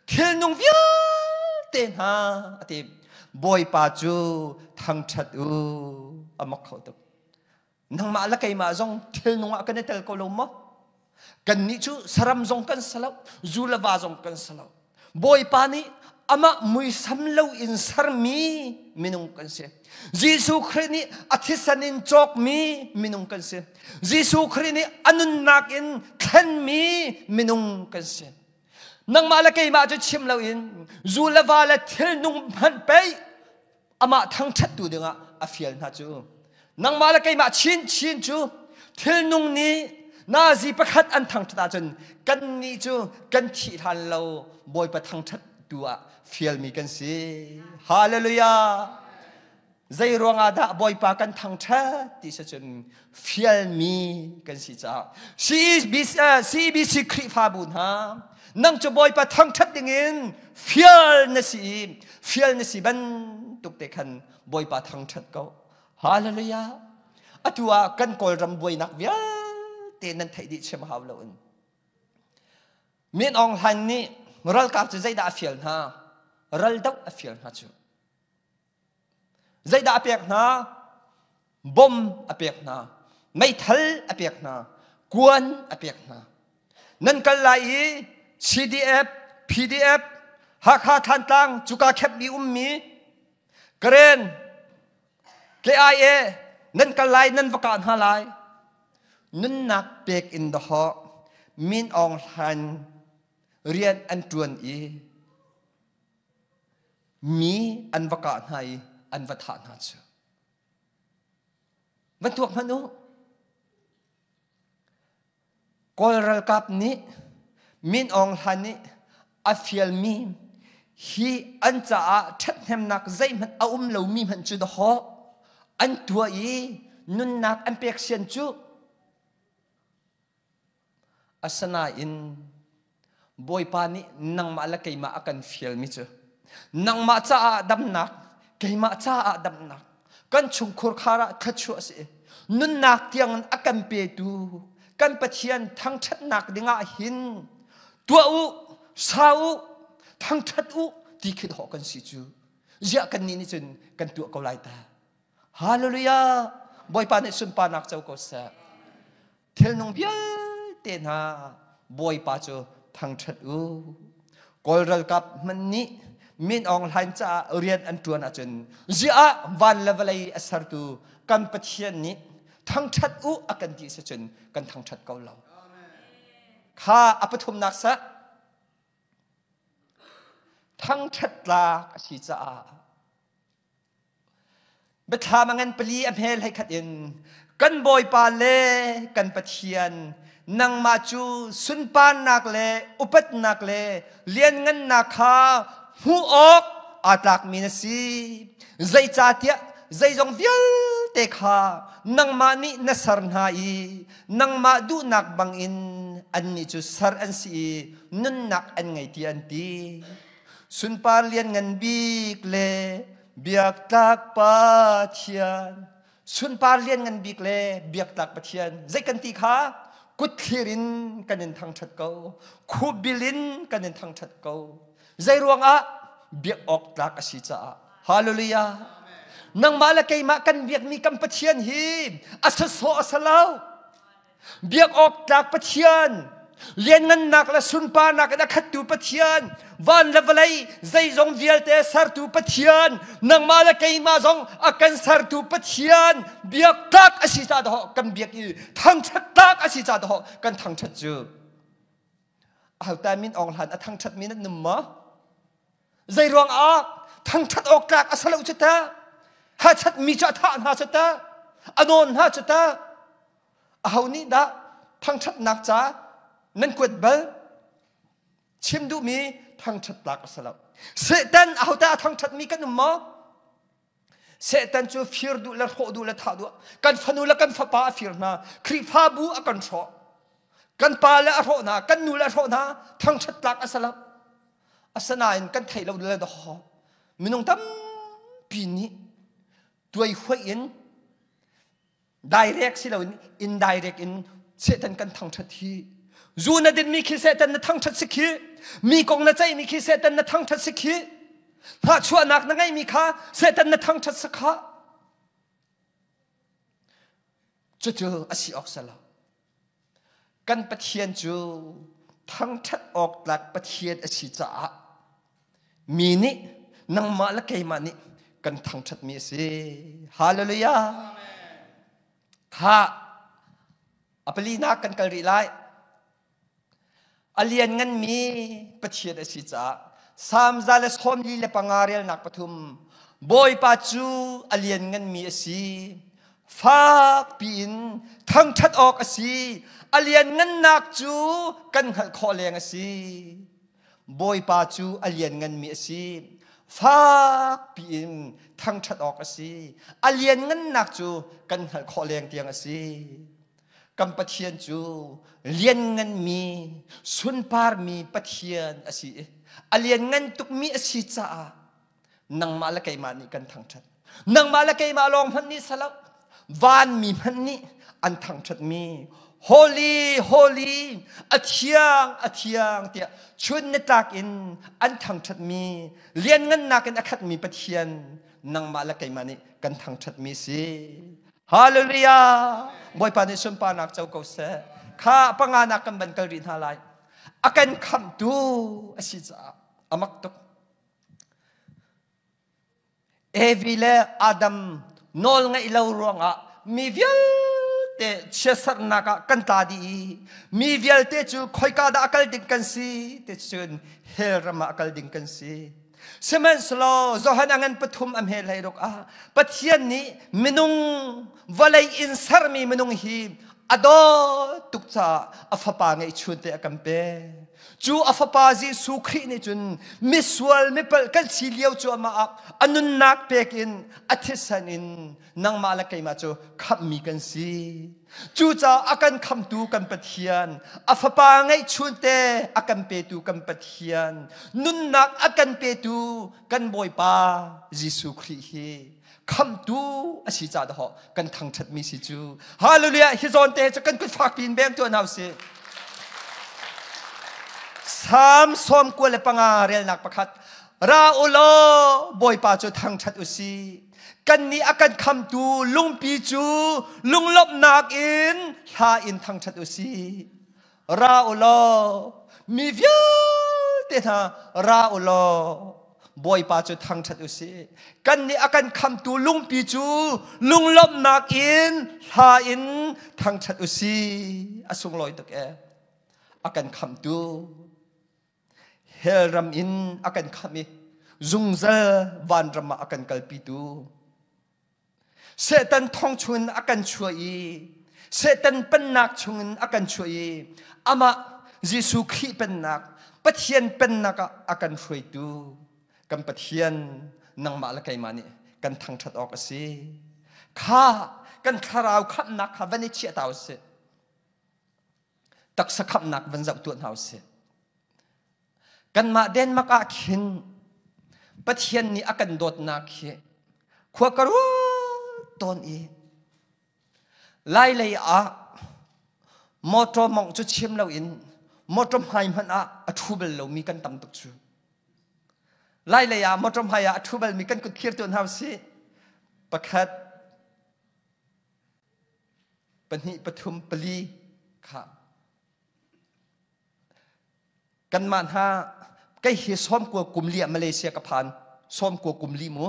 A: Thilnung vialte hna a ti. Bawipa cu thangṭhat u. A mak kho tuk. Nangmah le keimah zong thilnung ah kan i tel ko lo maw? Kannih cu saram zong kan si lo, zu le va zong kan si lo. Bawipa nih amah muisam lo in sermi minung kan si. Jesuh Khrih nih a thisen in cawkmi minung kan si. Jesuh Khrih nih a nunnak in thlenmi minung kan si. Nangmah le keimah cu chim loin zu le va le thilnung hmanh pei amah thangṭhattu dingah a fial hna cu nangmah le keimah chinchin cu thilnung nih nazi pakhat an thangṭhat ahcun kannih cu kan thih hlan lo Bawipa thangṭhattu ah fialmi kan si hallelujah zei ruangah dah Bawipa kan thangṭhat ti si cun fialmi kan si caah CBC Khrihfabu hna nang cu Bawipa thangṭhat dingin fial na si i fial na si bantuk te khan Bawipa thangṭhat ko. Hallelujah. Atu ah kan Kawlram buainak vialte nan theih dih chim hau loin. Min Aung Hlaing nih Ralkap cu zeidah a fial hna? Ral doh a fial hna cu. Zeidah a pek hna? Bom a pek hna. Meithal a pek hna. Kuan a pek hna. Nan kal lai i CDF, PDF, Hakha Thantlang cuka khepmi ummi Karen, KIA nan kal lai nan va kah hna lai. Nunnak pek in dahawh Min Aung Hlaing rian an ṭuan i mi an va kah hna i an va thah hna cu. Van tuak hmanh u. Kawl ralkap nih Min Aung Hlaing nih a fialmi hi an caah ṭhathnemnak zeihmanh a um lomi hmanh cu dahawh an tuah i nunnak an pek sian cu. Asinain Bawipa nih nangmah le keimah a kan fialmi cu nangmah caah damnak, keimah caah damnak, kan chungkhur khar ah thluachuah a si. Nunnak tiangin a kan petu kan Pathian thangṭhatnak dingah hin tuah u, sa u, thangṭhat u ti khi dawh kan si cu. Ziah kannih nih cun kan tuah ko lai ta. Hallelujah! Bawipa nih sunparnak co ko seh. Thilnung vialte hna Bawipa cu thangṭhat u. Kawl ralkap hmanh nih Min Aung Hlaing caah rian an ṭuan ahcun ziah ah van le vawlei a sertu kan Pathian nih thangṭhat u a kan ti si cun kan thangṭhat ko lo. Kha a pathumnak sah thangṭhat tlak a si caah Biathlam a ngan pali a hmel heikhat in kan Bawipa le kan Pathian nangmah cu sunparnak le upatnak le lianngannak kha hmuh awk aa tlakmi na si. Zeicahtiah zeizong vialte kha nangmah nih na ser hna i nangmah duhnak bangin annih cu ser an si i nunnak an ngei tiah an ti. Sunpar lianngan bik le biaktlak Pathian sunpar lianngan bik le biaktlak Pathian zei kan ti kha kutthlir in kan in thangṭhat ko khubil in kan in thangṭhat ko zei ruangah biak awk tlak a si caah hallelujah nangmah le keimah kan biakmi kan Pathian hi a sasawh a si lo Biak awk tlak Pathian, lianngannak le sunparnak in a khattu Pathian, van le vawlei zeizong vialte sertu Pathian, nangmah le keimah zong a kan sertu Pathian, biak tlak a si ca dawh kan biak i thangṭhat tlak a si ca dawh kan thangṭhat cu. Ahotai min awng hlan a thangṭhat mi nan num maw? Zei ruang ah thangṭhat awk tlak a si lo cu ta? Hachat mi cu a thah hna cu ta? A nawn hna cu ta? Aho nih dah thangṭhatnak ca nan kuat bal? Chim duhmi thangṭhat tlak a si lo. Satan ahodah a thangṭhatmi kan um maw? Satan cu fir duh le hrawh duh le thah duh. Kan fanu le kan fapa a fir hna. Khrihfabu a kan hrawh. Kan pa le a hrawh hna, kan nu le a hrawh hna. Thangṭhat tlak a si lo. Asinain kan theih lo le daw minung tampi nih tuai huai in direct si loin indirect in Satan kan thangṭhat hi zu na dinmi khi Satan na thangṭhat si khi mi kong na ceihmi khi Satan na thangṭhat si khi hnahchuahnak na ngeihmi kha Satan na thangṭhat si kha cucu a si awk si lo kan Pathian cu thangṭhat awk tlak Pathian a si caah Mi nih nangmah le keimah nih kan thangṭhatmi a si. Hallelujah. Kha a palinak kan kal rih lai. A liannganmi Pathian a si caah Salm 145 relnak 3 Bawipa cu a liannganmi a si. Fak piin thangṭhat awk a si. A lianngannak cu kan hngalh khawh leng a si. Bawipa cu a liannganmi a si. Fak piin thangṭhat awk a si. A lianngannak cu kan hngalh khawh leng tiang a si. Kan Pathian cu liannganmi, sunparmi Pathian a si i a lianngan tukmi a si caah nangmah le keimah nih kan thangṭhat. Nangmah le keimah lawng hmanh nih salo, vanmi hmanh nih an thangṭhatmi. Holy, holy, a thiang, a thiang tiah chun nitlak in an thangṭhatmi, lianngannak in a khatmi Pathian nangmah le keimah nih kan thangṭhatmi si. Hallelujah! Bawipa nih sunparnak co ko seh. Kha panganak kan van kal rih hna lai. A kan khamhtu a si caah a mak tuk. Evi le Adam nawl ngaih lo ruangah mi vialte chiatserhnak ah kan tla dih i mi vialte cu khoika dah a kal ding kan si ti cun hell ram ah a kal ding kan si. Sihmanhsehlaw Johan a ngan pathum a hme hlei ruk ah Pathian nih minung vawlei in sermi minung hi a dawt tuk caah a fapa ngeihchun te a kan pek. Cu a fapa Jesuh Khrih nih cun misual mipalh kan si lio cu amah ah a nunnak pek in a thisen in nangmah le keimah cu khamhmi kan si. Cucaah a kan khamtu kan Pathian, a fapa ngeihchun te a kan petu kan Pathian, nunnak a kan petu kan Bawipa Jesuh Khrih hi khamtu a si caah dahawh kan thangṭhatmi si cu. Hallelujah! Hi zawn te cu kan kut fak piin beng tuah hna usih. Salm 95 relnak pakhat Ra u law Bawipa cu thangṭhat u sih. Kannih a kan khamtu lungpi cu lunglawmhnak in hla in thangṭhat u sih. Ra u law mi vialte hna ra u law Bawipa cu thangṭhat u sih. Kannih a kan khamtu lungpi cu lunglawmhnak in hla in thangṭhat u sih. A sunglawi tuk ee. A kan khamtu hell ram in a kan khamh i zungzal vanram ah a kan kalpitu Satan thong chungin a kan chuah i Satan pennak chungin a kan chuah i amah Jesuh Khrih pennak Pathian pennak ah a kan hruaitu kan Pathian nangmah le keimah nih kan thangṭhat awk a si kha kan thlarau khamhnak kha van i chiah ta usih taksa khamhnak van zoh tuah hna usih. Kanmah Denmark ah khin Pathian nih a kan dawtnak hi khua ka ruat tawn i Lai lei ah motor mongh cu chim loin motor hmai hmanh ah a ṭhu bal lomi kan tam tuk cu. Lai lei ah motor hmai ah a ṭhu balmi kan kut thlir tuah hna usih. Pakhat, pahnih pathum pali kha kanmah hna kei hi sawmkua kum li ah Malaysia ka phan sawmkua kum li mu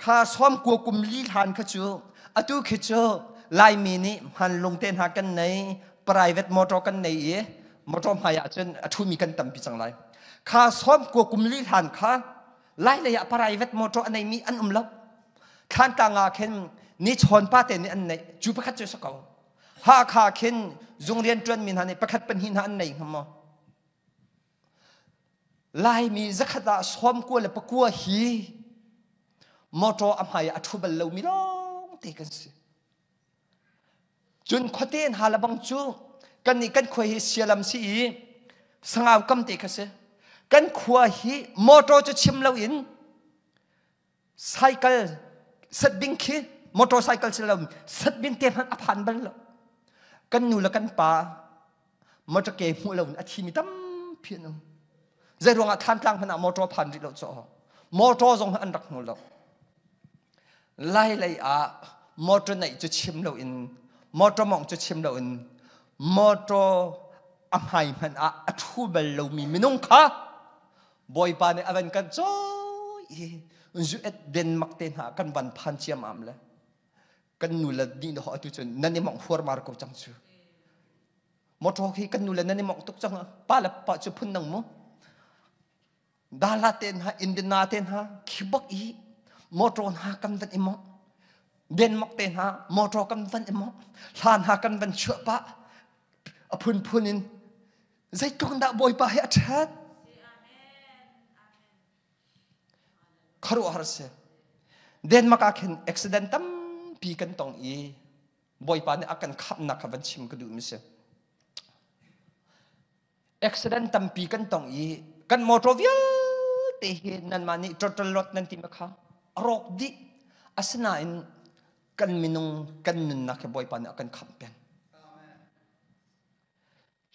A: kha sawmkua kum li hlan kha cu atu khi cu Laimi nih hmanlung te hna kan nei private motor kan nei i motor hmai ah cun a ṭhumi kan tampi cang lai kha sawmkua kum li hlan kha Lai lei ah private motor a neimi an um lo Thlantlang ah khin ni chawn pa te nih an neih cu pakhat cu si ko Hakha khin zung rian ṭuanmi hna nih pakhat pahnih hna an nei hnga maw Laimi zakhat ah sawmkua le pakua hi motor a hmai ah a ṭhu bal lomi lawng te kan si Cun khuate hna le bang cu kannih kan khua hi sialam si i sangau kam te kha si. Kan khua hi motor cu chim loin cycle setbing khi motorcycle si lo setbing te hmanh a phan bal lo. Kan nu le kan pa motor ke hmuh loin a thimi tampi an um. Zei ruangah Thantlang hmanh ah motor phan rih lo caw. Motor zong an rak hmu lo. Lai lei ah motor neih cu chim loin motor mawngh cu chim loin motor a hmai hmanh ah a ṭhu bal lomi minung kha Bawipa nih a van kan cawi i US Denmark te hna kan van phan ciammam le kan nu le nih na atu cun nan i mawngh huarmar ko cang cu motor hi kan nu le nan i mawngh tuk cang pa le pa cu phun dang mu Dala te hna Indiana te hna khi bak i motor hna kan van i mawngh Denmark te hna motor kan van i mawngh hla hna kan van chuah pah a phunphun in zeitluk dah Bawipa hi a ṭhat khuaruahhar si Denmark ah khin accident tampi kan tong i Bawipa nih a kan khamhnak kha van chim ka duhmi si Accident tampi kan tong i kan motor vialte hi nanmah nih total lot nan ti ma kha a rawk dih. Asinain kan minung kan nunnak hi Bawipa nih a kan khamh peng.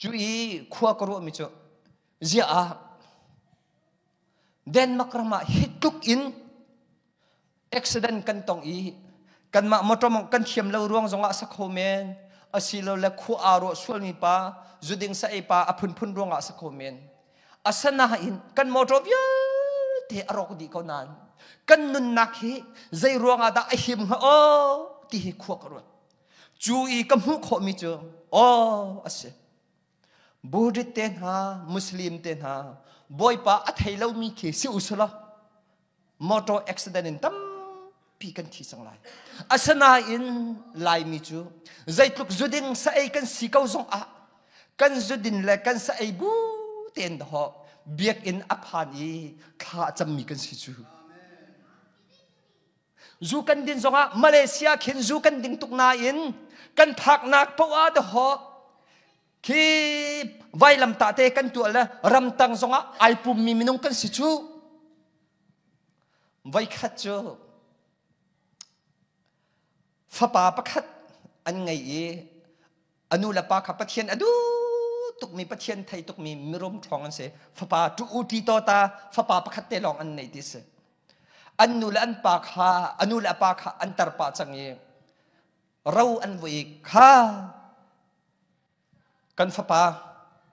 A: Cu i khua ka ruahmi cu ziah ah Denmark ram ah hi tluk in accident kan tong i kanmah motor mong kan thiam lo ruang zongah sa kho men asilole khua aa ruah sualmi pa zuding sa ei pa a phunphun ruangah sa kho men. Asinain kan motor vialte a rawk dih ko nain kan nunnak hi zei ruangah dah a him hnga aw ti hi khua ka ruat. Cu i ka hmuh khawhmi cu aw a si. Buddhist te hna, Muslim te hna, Bawipa a thei lomi khi si usulaw motor accident in tampi kan thi cang lai. Asinain Laimi cu zeitluk zuding sa ei kan si ko zong ah kan zudin le kan sa ei bu tein dahawh biakinn a phan i thla a cammi kan si cu. Zu kan din zongah Malaysia khin zu kan ding tuk nain kan phaknak poah dahawh khi vailamtah te kan tuah le ramtang zongah ai pummi minung kan si cu. Voikhat cu fapa pakhat an ngei i a nu le pa kha Pathian a duh tukmi Pathian thei tukmi mirum ṭhawng an si. Fapa tu u ti to ta fapa pakhat te lawng an nei ti si. An nu le an pa kha a nu le a pa kha an tar pah cang i ro an vui kha kan fapa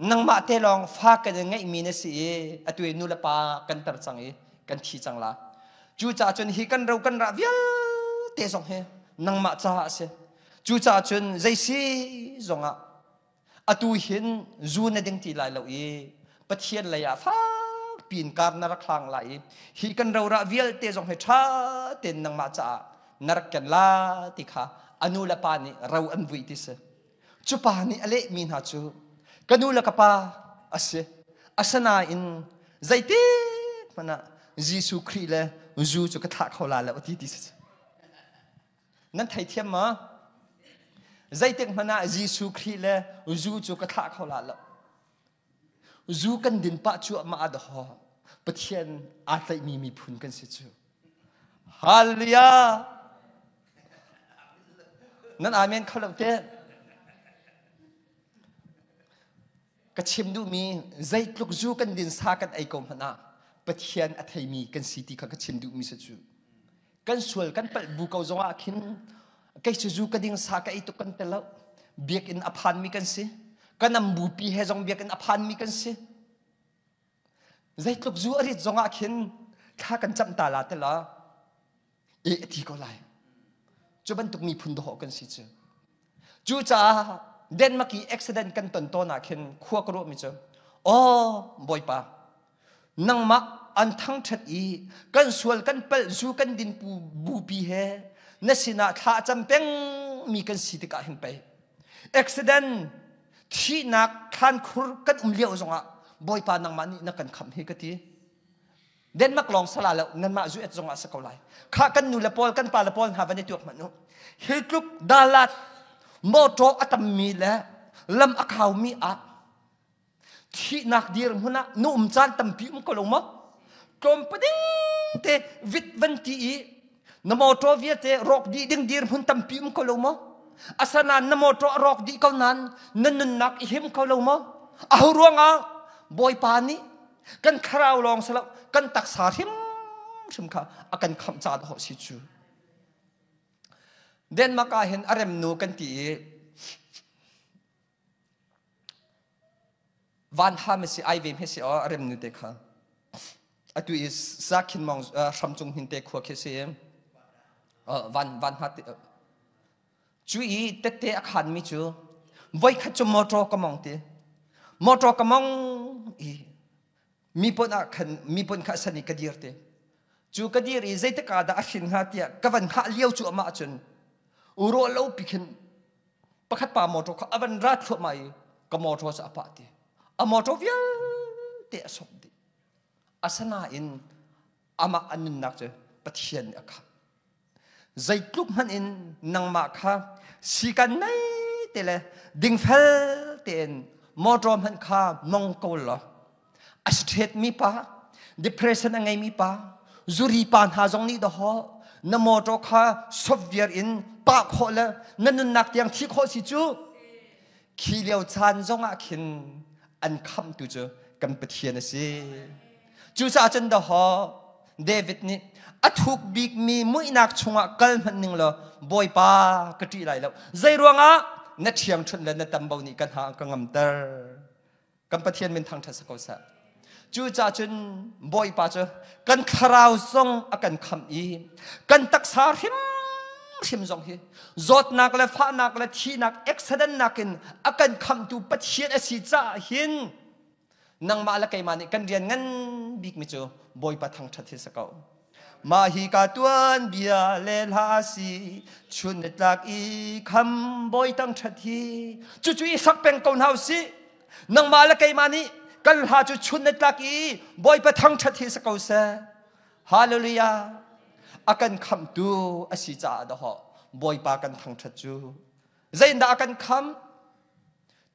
A: nangmah te lawng fa kan in ngeihmi na si i atu i nu le pa kan tar cang i kan thi cang la. Cucaah cun hi kan ro kan rah vialte zong hi nangmah caah a si. Cucaah cun zei si zongah atu hin zu na ding ti lai lo i Pathian lei ah fak piin kar na rak hlang lai i hi kan rorah vialte zong hi ṭha tein nangmah caah na rak ken la ti kha a nu le pa nih ro an vui ti si. Cu pa nih a lehmi hna cu ka nu le ka pa a si. Asinain zeitik hmanh ah Jesuh Khrih le zu cu ka thlah kho la lo ti ti si. Nan theithiam maw? Zeitik hmanh ah Jesuh Khrih le zu cu ka thlah kho la lo. Zu kan din pah cuahmah ah dahawh Pathian aa tlaihmi miphun kan si cu. Hallelujah! Nan amen kho lo te. Ka chim duhmi zeitluk zu kan din sa kan ei ko hmanh ah Pathian a theimi kan si ti kha ka chim duhmi si cu. Kan sual kan palh bu ko zongah khin kei cu zu ka ding sa ka ei tuk kan tel lo. Biakinn a phanmi kan si. Kan am bupi he zong biakinn a phanmi kan si. Zeitluk zu a rit zongah khin thla kan camh ta la te la e a ti ko lai. Cu bantuk miphun dawh kan si cu. Cucaah Denmark i accident kan ton tawn ah khin khua ka ruahmi cu aw Bawipa nangmah an thangṭhat i kan sual kan palh zu kan din pu bupi he na sinah thla a cam pengmi kan si tikah hin pei accident thihnak thlankhur kan um lio zongah Bawipa nangmah nih na kan khamh hi ka ti. Denmark lawng sala lo nanmah zu et zongah sa ko lai. Kha kan nu le pawl kan pa le pawl hna van i tuak hmanh u. Hi tluk dalat motor a tammi le lam a khaumi ah thihnak dir hmun ah nu um caan tampi um ko lo maw? Tlawm pading te vit van ti i na motor vialte rawk dih ding dir hmun tampi um ko lo maw? Asanain na motor a rawk dih ko nain na nunnak i him ko lo maw? Aho ruangah Bawipa nih kan thlarau lawng si lo kan taksa hrimhrim kha a kan khamh ca dawh si cu. Denmark ah hin a remnu kan ti i van ha si ai ve si aw a remnu te kha atu i sakhin mong hram cung hin te khua khi si van van ha te Cu i tette a khanmi cu voikhat cu motor ka mong ti. Motor ka mong i mi pon ah khan mi pon kha san i ka dir ti. Cu ka dir i zeitik ah dah a hrin hnga tiah ka van hngah lio cu amah cun ruah lo pi khin pakhat pa motor kha a van ra thluahmah i ka motor cu a pah ti. A motor vialte a sop dih. Asinain amah a nunnak cu Pathian nih a khamh. Zeitluk hmanh in nangmah kha sikan nei te le dingfel tein motor hmanh kha mong ko law a straight mi pa depression a ngeimi pa zuri pa hna zong nih dahawh na motor kha sop viar in pah khawh le na nunnak tiang thi khawh si cu. Khi lio caan zongah khin an khamhtu cu kan Pathian a si. Cucaah cun dawhaw David nih a thuk bikmi muihnak chungah kal hmanh ning law Bawipa ka ṭih lai lo. Zei ruangah na ṭhiangṭhunh le na tambo nih ka hna ka ngamter. Kan Pathian min thangṭhat si ko seh. Cucaah cun Bawipa cu kan thlarau zong a kan khamh i kan taksa hrimhrim zong hi zawtnak le fahnak le thihnak accident nakin a kan khamhtu Pathian a si caah hin nangmah le keimah nih kan rian ngan bikmi cu Bawipa thangṭhat hi si ko. Mah hi ka tuan bia le hla si chun ni tlak i kham bawi tang ṭhat hi cucu i sak peng ko hna usih nangmah le keimah nih kan hla cu chun na tlak i Bawipa thangṭhat hi si ko seh. Hallelujah. A kan khamhtu a si caah dahawh Bawipa kan thangṭhat cu. Zeidah a kan khamh?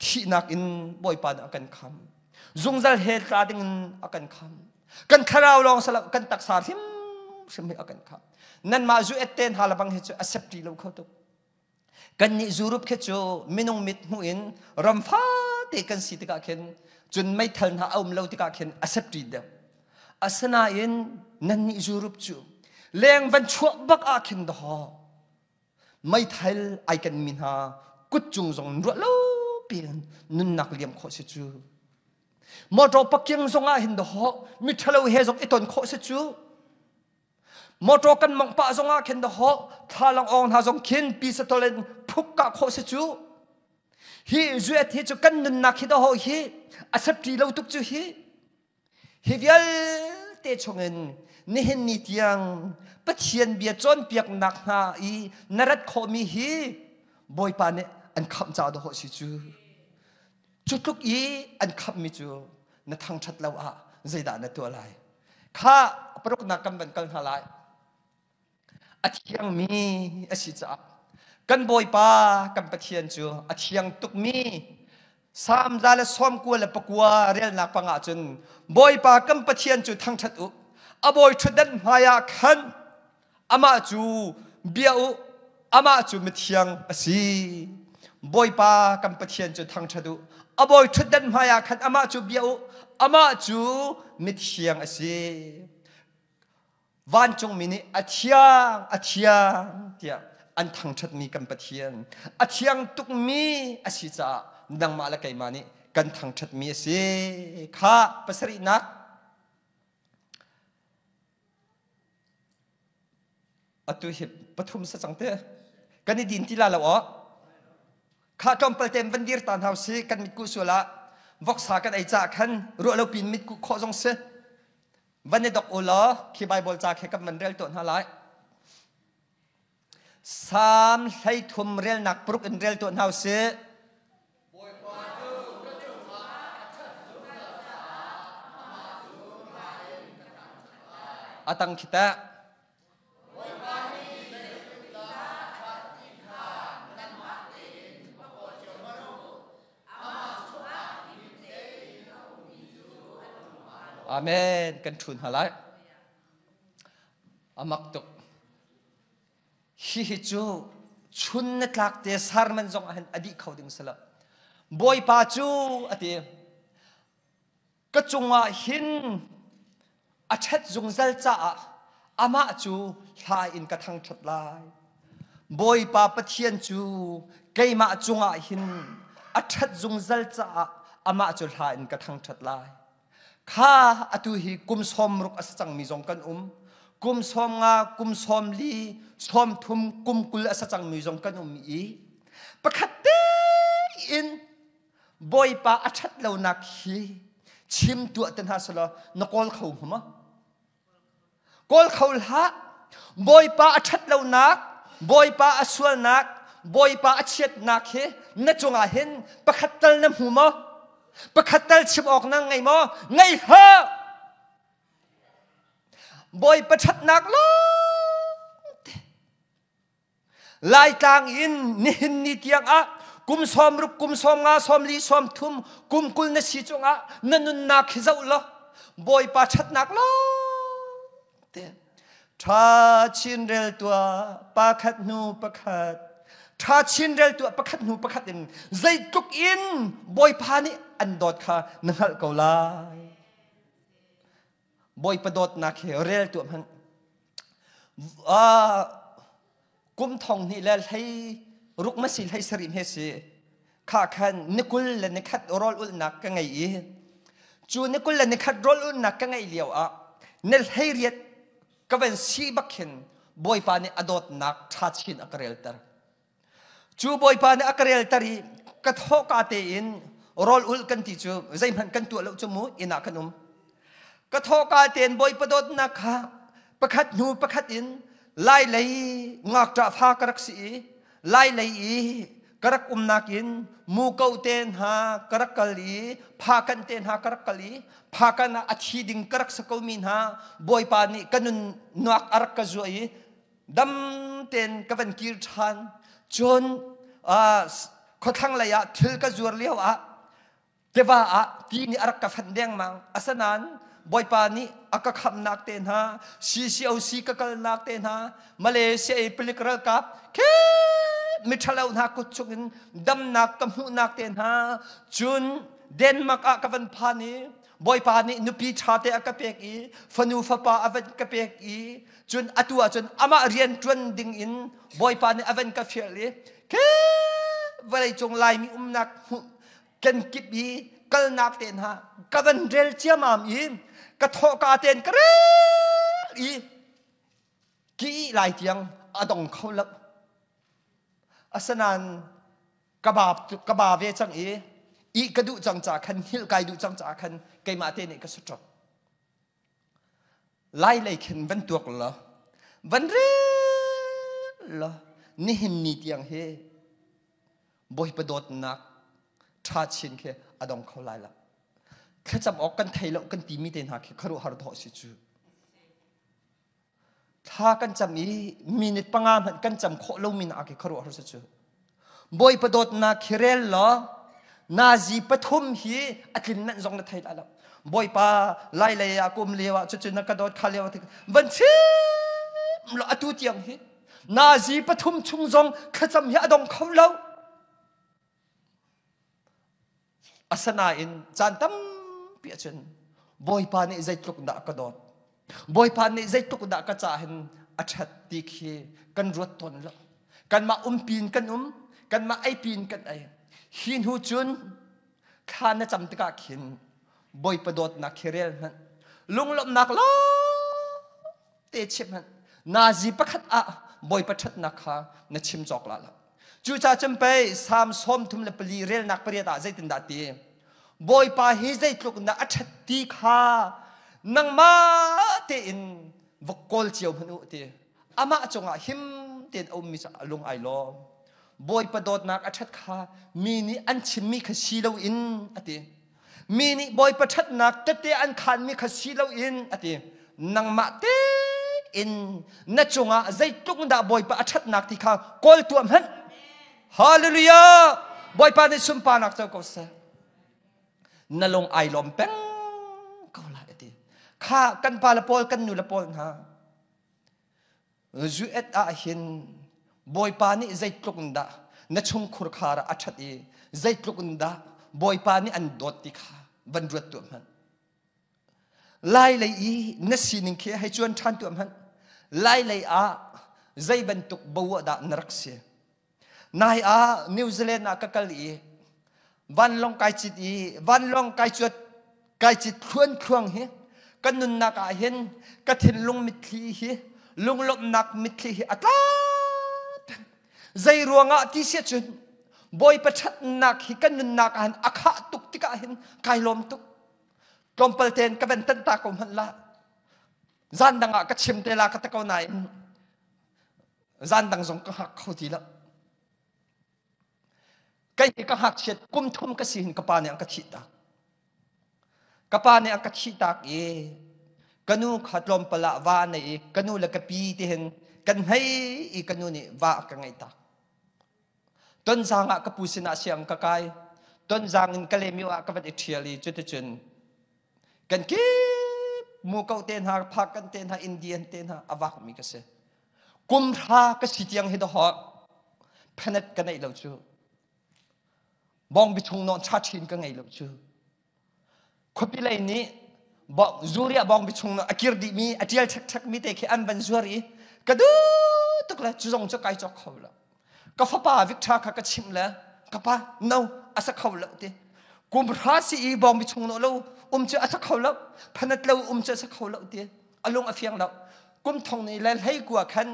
A: Thihnak in Bawipa nih a kan khamh. Zungzal he tla dingin a kan khamh. Kan thlarau lawng salo kan taksa hrimhrim hi a kan khamh. Nanmah zu et te hna lebang hi cu a sep ti lo kho tuk. Kannih Europe khi cu minung mit hmuh in ram fate kan si tikah khin cun meithal hna a um lo tikah khin a safety deuh. Asinain nannih Europe cu leng van chuah bak ah khin dawh meithal ai ken mi hna kut cung zong ruah lo piin nunnak liam khawh si cu. Motor paking zong ah hin dawh miṭhalo he zong i ton khawh si cu. Motor kan mongh pah zongah khin dahawh thlalang awng hna zong khin pi satol in phuk kah khawh si cu. Hi zuet hi cu kan nunnak hi dahawh hi a safety lo tuk cu hi. Hi vialte chungin nihin ni tiang Pathian bia cawnpiaknak hna i na rat khawhmi hi Bawipa nih an khamh caah dahawh si cu. Cu tluk i an khamhmi cu na thangṭhat lo ah zeidah na tuah lai? Kha paruknak kan van kal hna lai. A thiangmi a si caah kan Bawipa kan Pathian cu a thiang tukmi Salm 199 relnak pangah cun Bawipa kan Pathian cu thangṭhat u. A bawi ṭhutdan hmaiah khan Amah cu bia u, amah cu mithiang a si. Bawipa kan Pathian cu thangṭhat u. A bawi ṭhutdan hmaiah khan amah cu bia u, amah cu mithiang a si. Vancungmi nih a thiang, a thiang tiah an thangṭhatmi kan Pathian a thiang tukmi a si caah nangmah le keimah nih kan thangṭhatmi a si. Kha pasarihnak Atu hi pathum sa cang te. Kan i din ti la lo aw. Kha tlawmpal tein van dir ta hna si kan mitkuh sual ah voksa kan ei caah khan ruah lo pin mitkuh khawh zong si. Van i dok u law khi Bible ca khi kan van rel tuah hna lai. Salm 33 relnak paruk in rel tuah hna usih.
B: Bawipa cu ka cungah a ṭhat zungzal caah amah cu hla in ka thangṭhat lai.
A: A tang khi teh.
B: Bawipa nih zeitindah a ṭhat ti kha nanmah tein va kawl cio hmanh u. Amah chungah him tein a ummi cu an lung aa lawm.
A: Amen. Kan ṭhu hna lai. A mak tuk. Hihi cu chun na tlak te sermon zong ah hin a dih kho ding si lo. Bawipa cu a ti ka cungah hin a ṭhat zungzal caah amah cu hla in ka thangṭhat lai. Bawipa Pathian cu keimah cungah hin a ṭhat zungzal caah amah cu hla in ka thangṭhat lai. Kha atu hi kum 60 a si cangmi zong kan um. Kum 50, kum 40, 30, kum 20 a si cangmi zong kan um i pakhat tein Bawipa a ṭhat lonak hi chim tuah te hna selaw na kawl kho hnga maw? Kawl kho hlah. Bawipa a ṭhat lonak, Bawipa a sualnak, Bawipa a chiatnak hi na cungah hin pakhat tal na hmu maw? Pakhat tal chim awk na ngei maw? Ngei hlah! Bawipa ṭhatnak lawng te Laitlang in nihin ni tiangah kum 60, kum 50, 40, 30, kum 20 na si cungah na nunnak hi zoh law Bawipa ṭhatnak lawng te ṭha chin rel tuah pakhat hnu pakhat. Ṭha chin rel tuah pakhat hnu pakhat in zeitluk in Bawipa nih an dawt kha na hngalh ko lai. Bawipa dawtnak hi rel tuah hmanh. Kum thong hnih le hlei ruk ma si hlei sarih he si kha khan ni kul le ni khat rawl ulhnak ka ngei i cu ni kul le ni khat rawl ulhnak ka ngeih lio ah ni hlei riat ka van si bak khin Bawipa nih a dawtnak ṭha chin a ka relter. Cu Bawipa nih a ka relter i ka thawhka tein rawl ulh kan ti cu zeihmanh kan tuah lo cu mu inn ah kan um. Ka thawhka tein Bawipa dawtnak kha pakhat hnu pakhat in lai lei ngakṭah fa ka rak si i lai lei i ka rak umnak in muko te hna ka rak kal i phakan te hna ka rak kal i phakan ah a thi ding ka rak sa komi hna Bawipa nih ka nun nuak a rak ka zuah i dam tein ka van kir ṭhan. Cun khuathlang lei ah thil ka zuar lio ah tiva ah ti nih a rak ka fanh dengmang. Asinain Bawipa nih a ka khamnak te hna, CCOC ka kalnak te hna, Malaysia i palik ralkap khi miṭhalo hna kut chungin damnak ka hmuhnak te hna, cun Denmark ah ka van phan i Bawipa nih nupi ṭha te a ka pek i fanu fapa a van ka pek i cun atu ah cun amah rian ṭuan ding in Bawipa nih a van ka fial i khi vawleicung Laimi umnak hmuh kenkip i kalnak te hna ka van rel ciamam i ka thawhka tein ka rel i ki lai tiang a dong kho lo. Asinain ka ba ka ba ve cang i i ka duh cang ca khan hngilh kai duh cang ca khan keimah te nih ka sutro. Lai lei khin van tuak law van rel law nihin ni tiang hi Bawipa dawtnak ṭha chin khi a dong kho lai lo. Thlacam awk kan thei lo kan timi te hna khi khuaruahhar dawh si cu. Thla kan cam i minute panga hmanh kan cam khawh lomi nak khi khuaruahhar si cu. Bawipa dawtnak khi rel law nazi pathum hi a tlin manh zong na thei lai lo. Bawipa lai lei ah kum lio ah cucu na ka dawt kha lio ah van chim law atu tiang hi Nazi pathum chung zong thlacam hi a dong kho lo. Asinain caan tampi ahcun Bawipa nih zeitluk dah ka dawt, Bawipa nih zeitluk dah ka ca hin a ṭhat ti khi kan ruat tawn lo. Kanmah umpi in kan um, kanmah eipi in kan ei. Hi hnu cun thla na cam tikah khin Bawipa dawtnak khi rel hmanh. Lunglawmhnak lawng te chim hmanh nazi pakhat ah Bawipa ṭhatnak kha na chim cawk la lo. Cucaah cun pei Salm 34 relnak pariat ah zeitindah ti? Bawipa hi zeitluk in dah a ṭhat ti kha nangmah tein va kawl cio hmanh u ti. Amah cungah him tein a ummi cu a lung ai lawm. Bawipa dawtnak a ṭhat kha mi nih an chimmi kha si loin a ti. Mi nih Bawipa ṭhatnak tete an khaanmi kha si loin a ti. Nangmah tein na cungah zeitluk dah Bawipa a ṭhatnak ti kha kawl tuah hmanh. Hallelujah! Bawipa nih sunparnak co ko seh. Na lung ai lawm peng ko lai a ti. Kha kan pa le pawl kan nu le pawl hna Zuet ah hin Bawipa nih zeitluk in dah na chungkhur khar ah a ṭhat i zeitluk in dah Bawipa nih an dawt ti kha van ruat tuah hmanh. Lai lei i na sining khi hei cuan ṭhan tuah hmanh. Lai lei ah zei bantuk bo ah dah na rak si? Nai ah New Zealand ah ka kal i vanlawng kai cit i vanlawng kai cuat kai cit thluan thluang hi ka nunnak ah hin ka thinlung mitthli hi lunglawmhnak mitthli hi a tla zei ruangah ti sia cun Bawipa ṭhatnak hi ka nunnak ah hin a khah tuk tikah hin kai lawm tuk. Tlawmpal tein ka van tan ta ko hmanh la. Zan dang ah ka chim te la ka ta ko nain Zan dang zong ka hngak kho ti lo. Kei hi ka ngakchiat kum thum ka si hin ka pa nih an ka thih tak. Ka pa nih a ka thih tak i ka nu kha tlawmpal ah va nei i ka nu le ka pi ti hin kan hei i ka nu nih va a ka ngeih tak. Tonzang ah ka pu sinah siang ka kai. Tonzang in Kalaymyo ah ka van i ṭhial i cuticun kan kip muko te hna phakan te hna Indian te hna a vakmi ka si. Kum hra ka si tiang hi dahawh. Phanet ka neih lo cu. Bawngbi chung nawn ṭha ṭhin ka ngei lo cu. Khuapi lei nih zuria bawngbi chung a kir dihmi a ṭial ṭhekṭhek mi te khi an van zuar i ka duh tuk le cu zong cu kai cawk kho lo. Ka fapa Victor kha ka chimh le ka pa no a sa kho lo ti. Kum hra si i bawngbi chung lo um cu a sa kho lo phanat lo um cu a sa kho lo ti. A lung a fiang lo. Kum thong ni le hlei kua khan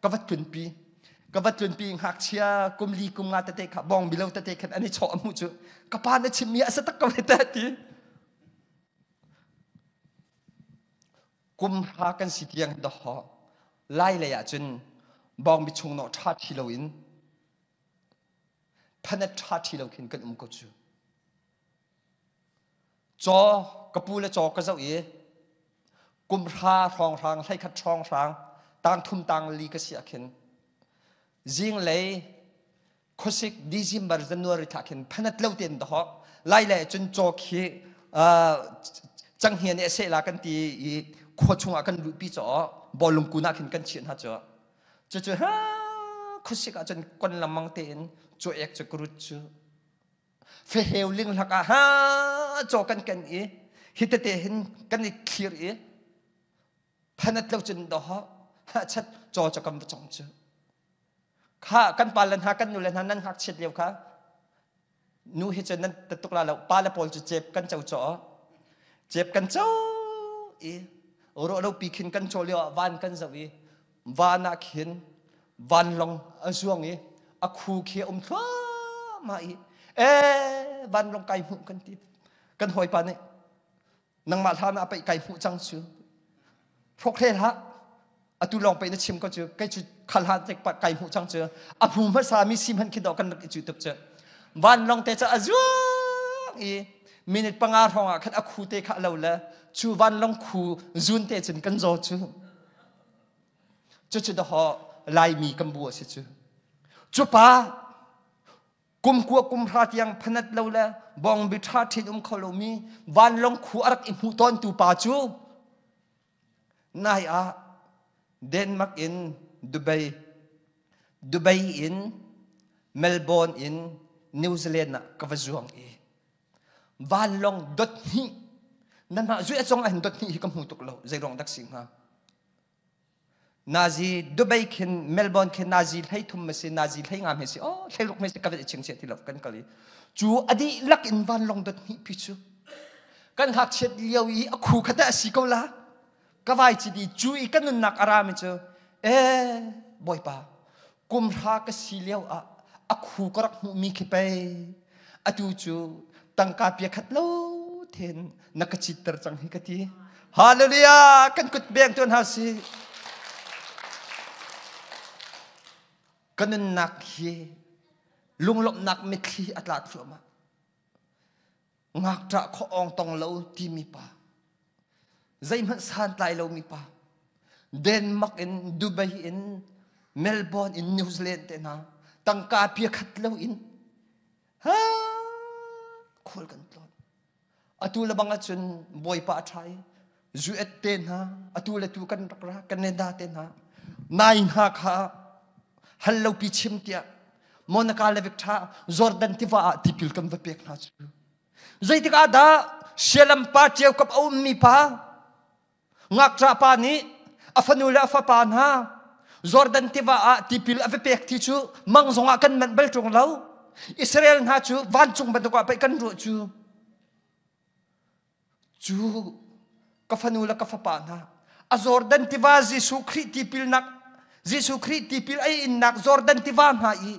A: ka va tlunpi ka va tlunpi ngakchia kum li kum nga tete kha bong bilo tete khan an i chawh a hmuh cu ka pa na chimmi a sa tak ko le ti kum hra kan si tiang do ho lai lei ah cun bong bi chung no tha thi lo in phanet tha thi lo khin kan um ko cu Caw ka pu le caw ka zoh i kum hra hrawnghrang 11 hrawnghrang tang thum tang li ka si ah khin zinglei khuasik December January thla khin phanat lo tein dahawk lai le cun caw khi canghngia nih a seh la kan ti i khua chungah kan luhpi caw bawlung kun ah khin kan chiah hna cu cucu ha khuasik ah cun kon lamang tein caw ek cu ka rut cu Feheu linghlak ah ha caw kan ken i hi tete hin kan i thlir i phanat lo cun do ha chat caw cu kan va cong cu kha kan pa le hna kan nu le hna nan ngakchiat lio kha nu hi cu nan tuk la lo pa le pawl cu cep kan co caw cep kan co i ro lo pi khin kan caw lio ah van kan zoh i van ah khin vanlawng a zuang i a khu khi a um thluahmah i ee vanlawng kai hmuh kan ti kan hawipa nih nangmah hlan ah pei kai hmuh cang cu hrawk hle hlah atu lawng pei na chim ko cu kei cu khal hlan tek kai hmuh cang cu a hmu hmasa mi sim han khi do kan rak i cu tuk cu vanlawng te cu a zuang i minute panga hrawng ah khan a khu te kha lo le cu vanlawng khu zun te cun kan zaw cu Cucu dahawh Laimi kan bu a si cu. Cu pa kum kua kum hra tiang phanat lo le bawngbi ṭha ṭhin um kho lomi vanlawng khu a rak i hmuh tawntu pa cu nai ah Denmark in Dubai, Dubai in Melbourne in New Zealand ah ka va zuang i vanlawng dot hnih nanmah zui a cong ah hin dot hnih hi ka hmu tuk lo zei ruang dak si hnga Nazi Dubai khin Melbourne khin Nazi hlei thum ma si Nazi hlei nga me si oh hlei ruk me si ka vet ching che ti lo kan kal i cu adi lak in vanlawng dot hnih pi cu kan ngakchiat lio i a khu khata a si ko la ka vai chi di cu i kan nunnak a ra mi cu e bawipa kum hra ka si lio ah a khu ka rak hmuh mi khi pei atu cu tangka pia khat lo then na ka chitter cang hi ka ti hallelujah kan kut beng tuan ha si ka nunnak hi lunglawmhnak mitthli a tla thluahmah ngakṭah khaw awng tong lo timi pa zeihmanh santlai lomi pa Denmark in Dubai in Melbourne in New Zealand te hna tangka pia khat lo in ha khual kan tlawn atu le bang ahcun bawipa a ṭha i zuet te hna atu le tu kan rak ra Canada te hna nai hna kha hal lo pi chim tiah Monica le Victor Jordan tiva ah tipil kan va pek hna cu zeitik ah dah sialam pa ṭio kap a ummi pa ngakṭah pa nih a fanu le a fapa hna Jordan tiva ah tipil a va pek ti cu mang zongah kan manh bal ṭung lo Israel hna cu vancung bantuk ah pei kan ruah cu Cu ka fanu le ka fapa hna, a Jordan tiva Jesuh Khrih tipilnak Jesuh Khrih tipil a innak Jordan tiva hna i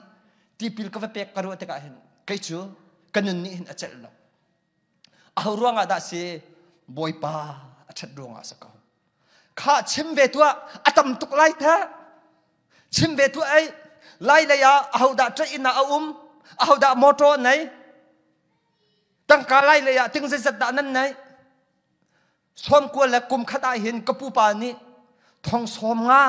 A: tipil ka va pek ka ruah tikah hin kei cu ka nun nih hin a celh lo. Aho ruangah dah si Bawipa a ṭhat ruangah a si ko. Kha chim ve tuah a tam tuk lai teh. Chim ve tuah ei. Lai lei ah ahodah ṭaih inn ah a um, ahodah motor a nei. Tangka lai lei ah ting zeizat dah nan neih? Sawmkua le kum khat ah hin ka pupa nih thong sawm nga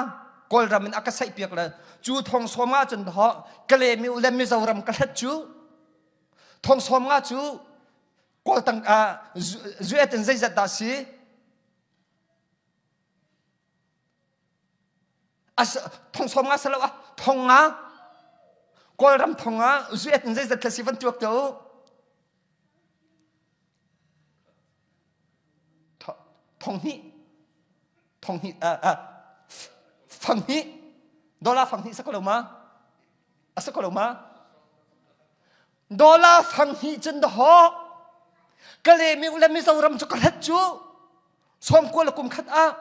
A: Kawlram in a ka saih piak le cu thong sawm nga cun ho Kalemi u le Mizoram ka hlet cu thong sawm nga cu Kawl tang zuet in zeizat dah si? Thong sawm nga salo ah thong nga. Kawlram thong ah zuet in zeizat si van tuak te u. Thong hnih thong hnih fang hnih dollar fang hnih sa ko lo ma? A sa ko lo ma? Dollar fang hnih cun dahawk Kale mi le Mizoram cu ka hlat cu sawmkua le kum khat ah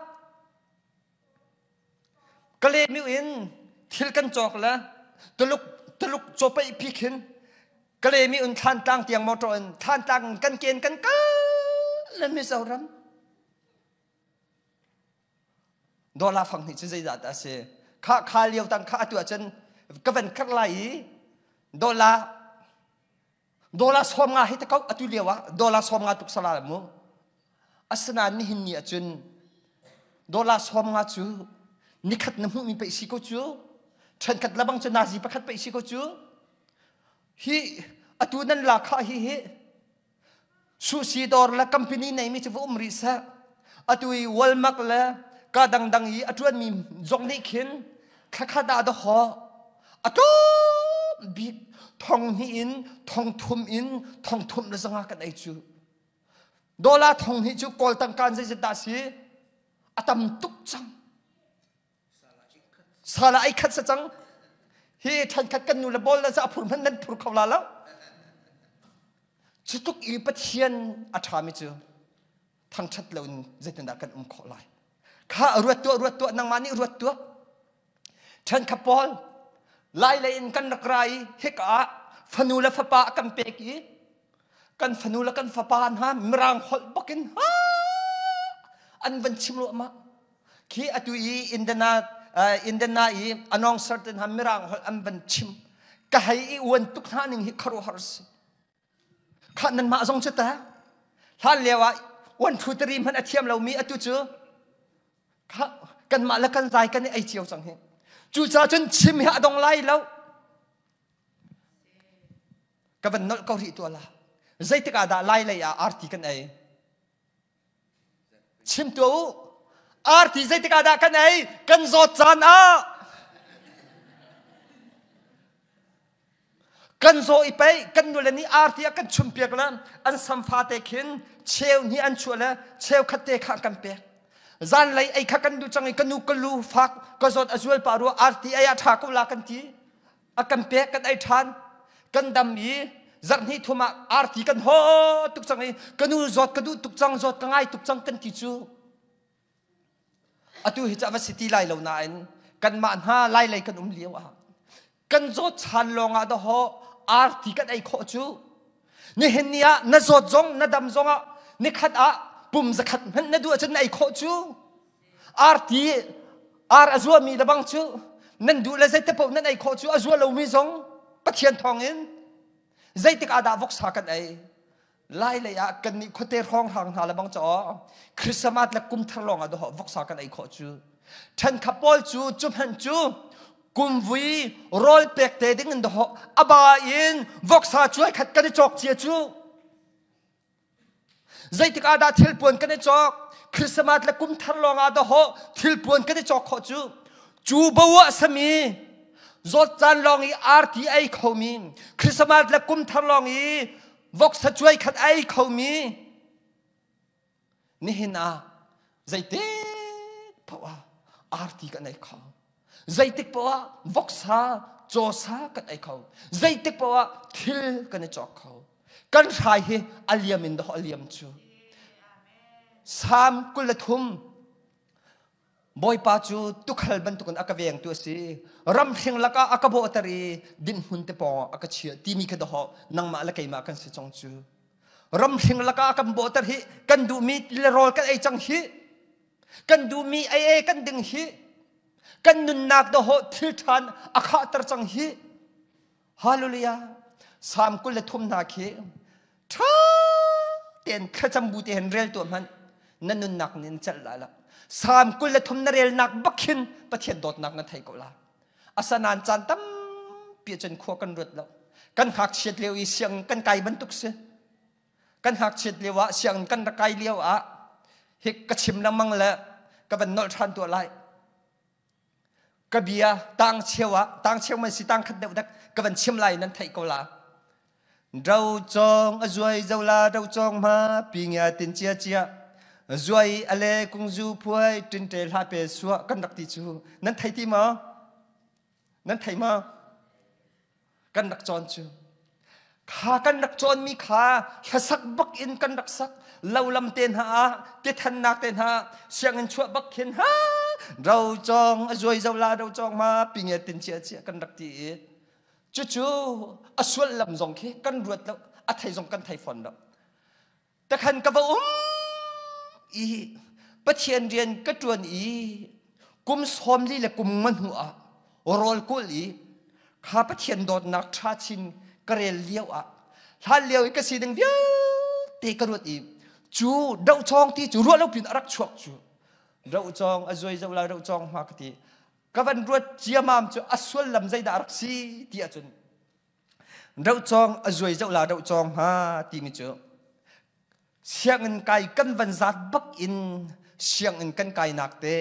A: Kale mi in thil kan cawk le Tuluk Tuluk cawpaih pi khin Kale mi un Thlantlang tiang motor in Thlantlang kan ken kan kal le Mizoram Dollar fang hnih cu zeizah dah a si? Kha kha lio tang kha atu ahcun ka van kar lai i dollar dollar 50 hi ta ko atu lio ah dollar 50 tuk sala mu. Asinain nihin ni ahcun dollar 50 cu nikhat na hmuhmi pei si ko cu. Ṭhenkhat labang cu nazi pakhat pei si ko cu. Hi atu nan la kha hi hi Sushi dawr le company neimi cu va um rih seh. Atu i Walmart le ka dangdang i a ṭuanmi zong nih khin thlakhat ah dawhaw a tlawm bik thong hnih in thong thum in thong thum le zanga kan ei cu. Dollar thong hnih cu Kawl tangka in zeizat dah si? A tam tuk cang. Sala ai khat sa cang. Hi ṭhankhat kan nu le bawl le a phur hmanh nan phur kho la lo. Cu tuk i Pathian a ṭhami cu thangṭhat lo in zeitindah kan um khawh lai. Kha ruat tuah ruat tuah nangmah nih ruat tuah. Ṭhenkhat pawl lai lei in kan rak ra i hika ah fanu le fapa a kan pek i kan fanu le kan fapa hna mirang holh bakin an van chim ruahmah. Khi atu i Indiana Indiana i anong certain ha mirang holh an van chim ka hei i uan tuk hna ning hi khuaruahhar si kha nanmah zong cu ta hlan lio ah uan thu tari hmanh a thiam lomi atu cu kha kanmah le kan zai kan i ei cio cang hi cucaah cun chim hi a dong lai lo ka van nolh ko rih tuah la zeitik ah dah lai lei ah arti kan ei Chim tuah u. Arti zeitik ah dah kan ei? Kan zawt caan ah. Kan zaw i pei kan nule nih arti a kan chumpiak le an samfa te khin cheu hnih an chuah le cheu khat te kha kan pek. Zanlei ei kha kan duh cang i ka nu ka lu fak ka zawt a zual pah rua arti ei ah ṭha ko la kan ti. A kan pek kan ei ṭhan kan dam i zarh hnih thum ah arti kan haw tuk cang i ka nu zawt ka duh tuk cang zawt ka ngai tuk cang kan ti cu atu hi cu a va si ti lai lo nain kanmah hna lai lei kan um lio ah kan zawt chan lawng ah dawhaw arti kan ei khawh cu nihin ni ah na zawt zong na dam zong ah nikhat ah pum zakhat hmanh na duh ahcun na ei khawh cu Arti ar a zuami le bang cu nan duh le zeite paoh nan ei khawh cu a zua lomi zong Pathian thawngin zeitik ah dah voksa kan ei lai lei ah kan nih khuate hrawnghrang hna le bang caw Christmas le kum thar lawng ah dawh voksa kan ei khawh cu ṭhenkhat pawl cu cu hmanh cu kumvui rawl pek te ding in dawh aba in voksa cuai khat kan i cawk cia cu Zeitik ah dah thilpuan kan i cawk? Christmas le kum thar lawng ah dahawh thilpuan kan i cawk khawh cu. Cu bo ah sami zawt caan lawng i arti ei khomi, Christmas le kum thar lawng i voksa cuai khat ei khomi nihin ah zeitik paoh ah arti kan ei kho. Zeitik paoh ah voksa, cawsa kan ei kho. Zeitik paoh ah thil kan i cawk kho. Kan hrai hi a liam in dawh a liam cu. Salm 23 Bawipa cu tukhal bantukin a ka vengtu a si. Ramhring lakah a ka bawhter i dinhmun te pawngah a ka chiah timi kha dawh nangmah le keimah kan si cang cu. Ramhring lakah a kan bawhter hi kan duhmi le rawl kan ei cang hi. Kan duhmi ei ei kan ding hi. Kan nunnak dawh thil ṭhan a khahter cang hi. Hallelujah. Salm 23 hna khi ṭha tein thlacam bu te hin rel tuah hmanh na nunnak nih in celh lai lo. Salm 23 na relnak bak khin Pathian dawtnak na thei ko la. Asanain caan tampi cun khua kan ruat lo. Kan ngakchiat lio i siang kan kai bantuk si. Kan ngakchiat lio ah sianginn kan rak kai lio ah hi ka chim lengmang le ka van nolh ṭhan tuah lai. Ka bia tang cheu ah tang cheu man si tang khat deuh dak ka van chim lai nan theih ko la. Do cong a zuai zo la do cong ma pi ngia tin chia chia zuai ale kung zu phuai tin te hla pe sua kan rak ti cu nan thei ti maw nan thei maw kan rak cawn cu kha kan rak cawnmi kha hlasak bak in kan rak sak lo lam te hna ah tithannak te hna sianginn chuah bak khin ha ro cong a zuai zo la ro cong ma pi ngia tin chia chia kan rak ti i Cucu a suallam zong khi kan ruat lo, a thei zong kan thei fawn lo. Takhan ka va um i Pathian rian ka ṭuan i kum 40 le kum nga hnu ah rawl kul i kha Pathian dawtnak ṭha chin ka rel lio ah hlan lio i ka si ding vialte ka ruat i cu dohcawng ti cu ruah lo pin a rak chuak cu dohcawng a zuai zoh lai dohcawng hma ka ti Ka van ruat ciamam cu a sullam zeidah a rak si ti ahcun dohcawng a zuai zoh la dohcawng hnga timi cu sianginn kai kan van zat bak in sianginn kan kainak te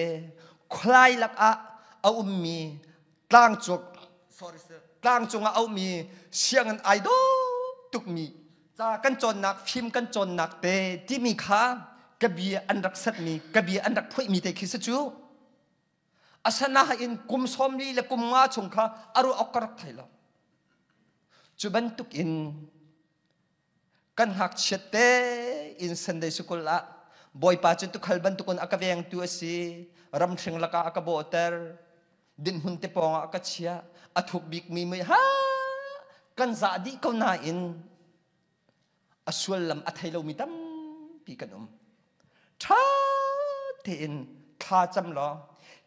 A: khualai lakah a ummi tlangcung sorry sir tlangcung ah a ummi sianginn ai dawh tukmi ca kan cawnnak fim kan cawnnak te timi kha ka bia an rak setmi ka bia an rak phuihmi te khi si cu. Asanain kum 40 le kum nga chung kha a ruah awk ka rak thei lo. Cu bantuk in kan ngakchiat te in Sunday School ah Bawipa cu tukhal bantukin a ka vengtu a si, ramhring lakah a ka bawhter, dinhmun te pawng ah a ka chiah, a thuk bikmi mui ha kan zah dih ko nain a suallam a thei lomi tampi kan um. Ṭha tein thla cam law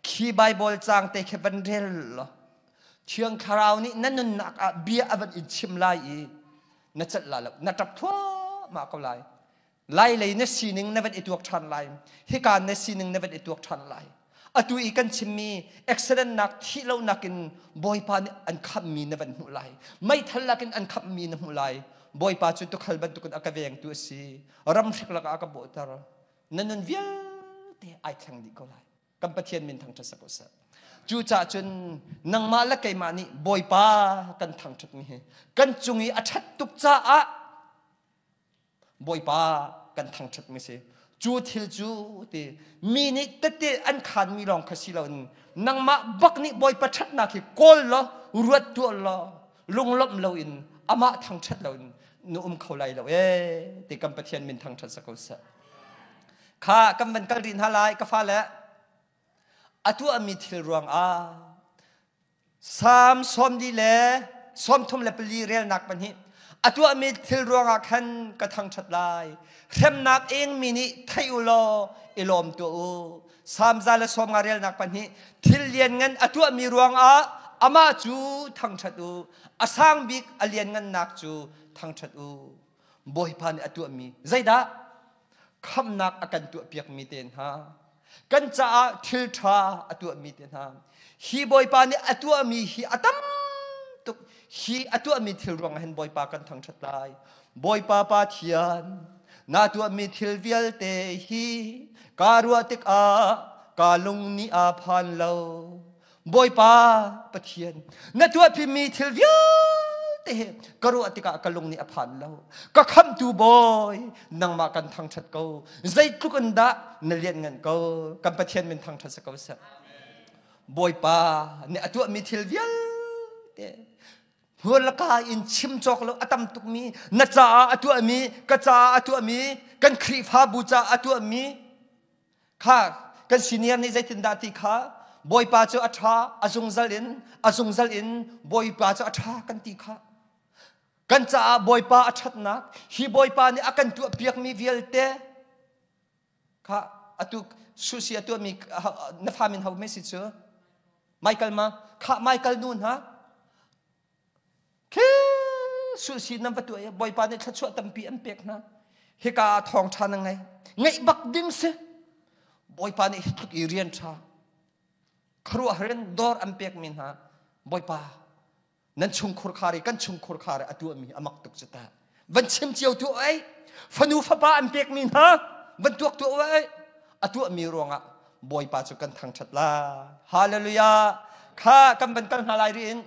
A: khi Baibal caang te khi van rel law Thiang Thlarau nih na nunnak ah bia a van in chim lai i na celh la lo na ṭap thluahmah ko lai. Lai lei na sining na van i tuak ṭhan lai. Hika na sining na van i tuak ṭhan lai. Atu i kan chimmi accident nak thih lo nakin Bawipa nih an khammi na van hmuh lai. Meithal lakin an khammi na hmuh lai. Bawipa cu tukhal bantukin a ka vengtu a si. Ramhrik lakah a ka bawhter. Na nun vialte ai thleng dih ko lai. Kan Pathian min thangṭhat sak seh. Cucaah cun nangmah le keimah nih Bawipa kan thangṭhatmi hi kan cung i a ṭhat tuk caah Bawipa kan thangṭhatmi si. Cu thil cu ti mi nih tete an khaanmi lawng kha si loin nangmah bak nih Bawipa ṭhatnak hi kawl law ruat tuah law lunglawmh loin amah thangṭhat loin na um kho lai lo ee ti kan Pathian min thangṭhat sa ko seh. Kha kan van kal rih hna lai ka fale a tuahmi thil ruangah Salm 34 relnak pahnih a tuahmi thil ruangah khan ka thangṭhat lai. Hremnak engmi nih thei u law i lawm tuah u. Salm 150 relnak pahnih thil lianngan a tuahmi ruangah amah cu thangṭhat u. A sang bik a lianngannak cu thangṭhat u. Bawipa nih a tuahmi zeidah? Khamhnak a kan tuahpiakmi te hna. Kan caah thil ṭha a tuahmi te hna. Hi Bawipa nih a tuahmi hi a tam tuk. Hi a tuahmi thil ruangah hin Bawipa kan thangṭhat lai. Bawipa Pathian, na tuahmi thil vialte hi ka ruah tikah ka lung nih aa phan lo. Bawipa Pathian, na tuahpimi thil vialte he ka ruah tikah ka lung nih a phan lo. Ka khamhtu Bawi, nangmah kan thangṭhat ko. Zeitluk in dah na lianhngan ko. Kan Pathian min thangṭhat si ko seh. Bawipa nih a tuahmi thil vialte hmurlaka in chim cawk lo a tam tukmi na caah a tuahmi ka caah a tuahmi kan Khrihfabu caah a tuahmi Kha kan senior nih zeitindah ti kha Bawipa cu a ṭha a zungzal in a zungzal in Bawipa cu a ṭha kan ti kha kan caah Bawipa a ṭhatnak hi Bawipa nih a kan tuahpiakmi vialte kha atu susi a tuahmi na fa min ho me si cu Michael ma kha Michael nu hna Khi suhsi nan va tuah i Bawipa nih thluachuah tampi an pek hna. Hika ah thawngṭha na ngei. Ngeih bak ding si. Bawipa nih hi tluk i rian ṭha khuaruahhar in dawr an pekmi hna Bawipa nan chungkhur khar i kan chungkhur khar i a tuahmi a mak tuk cu ta. Van chim cio tuah ei. Fanu fapa an pekmi hna van tuak tuah ei. A tuahmi ruangah Bawipa cu kan thangṭhat la. Hallelujah. Kha kan van kal hna lai ri in.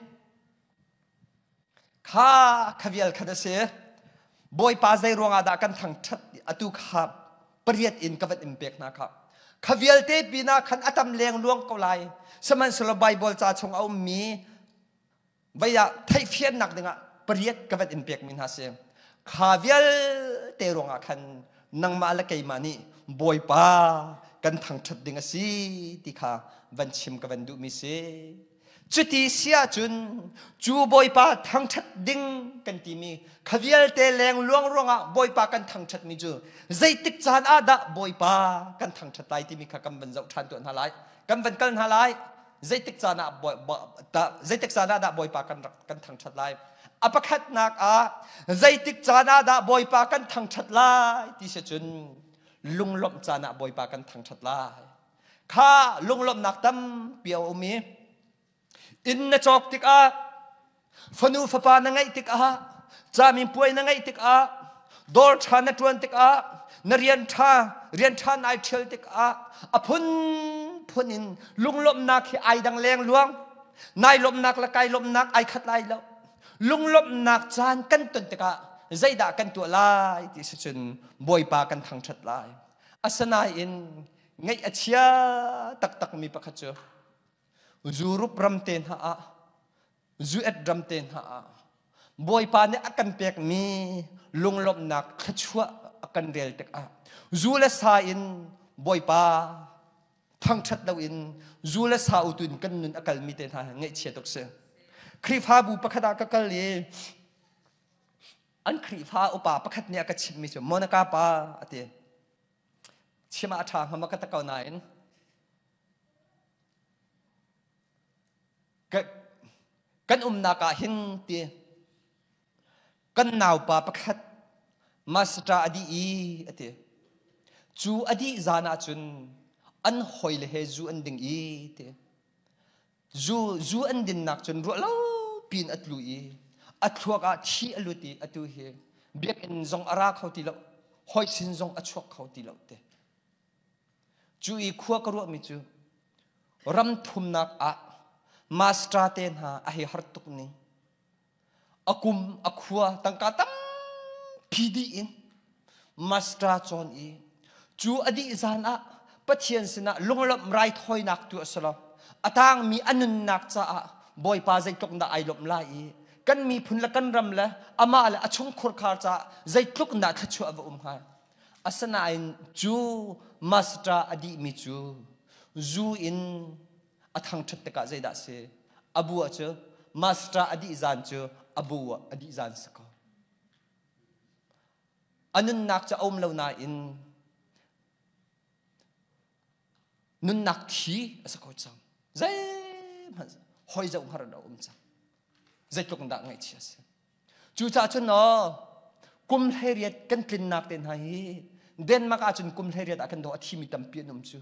A: Kha khavial khat a si. Bawipa zei ruangah dah kan thangṭhat atu kha pariat in ka van in pek hna kha. Kha vialte pinah khan a tam leng luang ko lai. Sihmanhsehlaw Baibal ca chung a ummi vei ah theihfiannak dingah pariat ka van in pekmi hna si. Kha vialte ruangah khan nangmah le keimah nih Bawipa kan thangṭhat ding a si ti kha van chim ka van duhmi si. Cuti si ahcun cu Bawipa thangṭhat ding kan timi kha vialte leng luang ruangah Bawipa kan thangṭhatmi cu zeitik caan ah dah Bawipa kan thangṭhat lai timi kha kan van zoh ṭhan tuah hna lai. Kan van kal hna lai. Zeitik caan ah zeitik caan ah dah Bawipa kan rak kan thangṭhat lai? A pakhatnak ah zeitik caan ah dah Bawipa kan thangṭhat lai ti si cun lunglawmh caan ah Bawipa kan thangṭhat lai. Kha lunglawmhnak tampi a um i inn na cawk tikah fanu fapa na ngeih tikah caminpuai na ngeih tikah dawr ṭha na ṭuan tikah na rian ṭha rian ṭha nai ṭhial tikah a phunphun in lunglawmhnak hi ai dang leng luang nai lawmhnak le kai lawmhnak ai khat lai lo lunglawmhnak caan kan ton tikah zeidah kan tuah lai ti si cun Bawipa kan thangṭhat lai asinain ngaih a chia taktakmi pakhat cu Europe ram te hna ah US ram te hna ah Bawipa nih a kan pekmi lunglawmhnak thluachuah a kan rel tikah zu le sa in Bawipa thangṭhat loin zu le sa utu in kan nun a kalmi te hna ngaihchia tuk si. Khrihfabu pakhat ah ka kal i an Khrihfa upa pakhat nih a ka chimhmi cu Monica pa a ti. Chim ah a ṭha hnga ma ka ta ko nain kan umnak ah hin ti kan naupa pakhat master a dih i a ti. Cu a dih zan ah cun an hawile he zu an ding i ti. Zu an dinnak cun ruah lo piin a tlu i a thluak ah thi a lut i atu hi biakinn zong a ra kho ti lo, hawi sin zong a chuak kho ti lo te. Cu i khua ka ruahmi cu ram thumnak ah master te hna a hei har tuk ning. A kum a khua tangka tampi dih in master cawn i cu a dih zan ah Pathian sinah lunglawmh raithawinak tu a si lo. A tangmi a nunnak caah Bawipa zeitluk dah ai lawmh lai i kan miphun le kan ram le amah le a chungkhur khar caah zeitluk dah thluachuah va um hnga. Asinain cu master a dihmi cu zu in a thangṭhat tikah zeidah a si? A bu ah cu master a dih zan cu a bu ah a dih zan si ko. A nunnak cu a um lo nain nunnak thi a si ko cang. Zeihmanh hoi zoh hngar in a um cang. Zeitluk in dah ngaihchia a si. Cucaah cun aw kum 18 kan tlinnak te hna hi Denmark ahcun kum 18 ah kan daw a thimi tampi an um cu.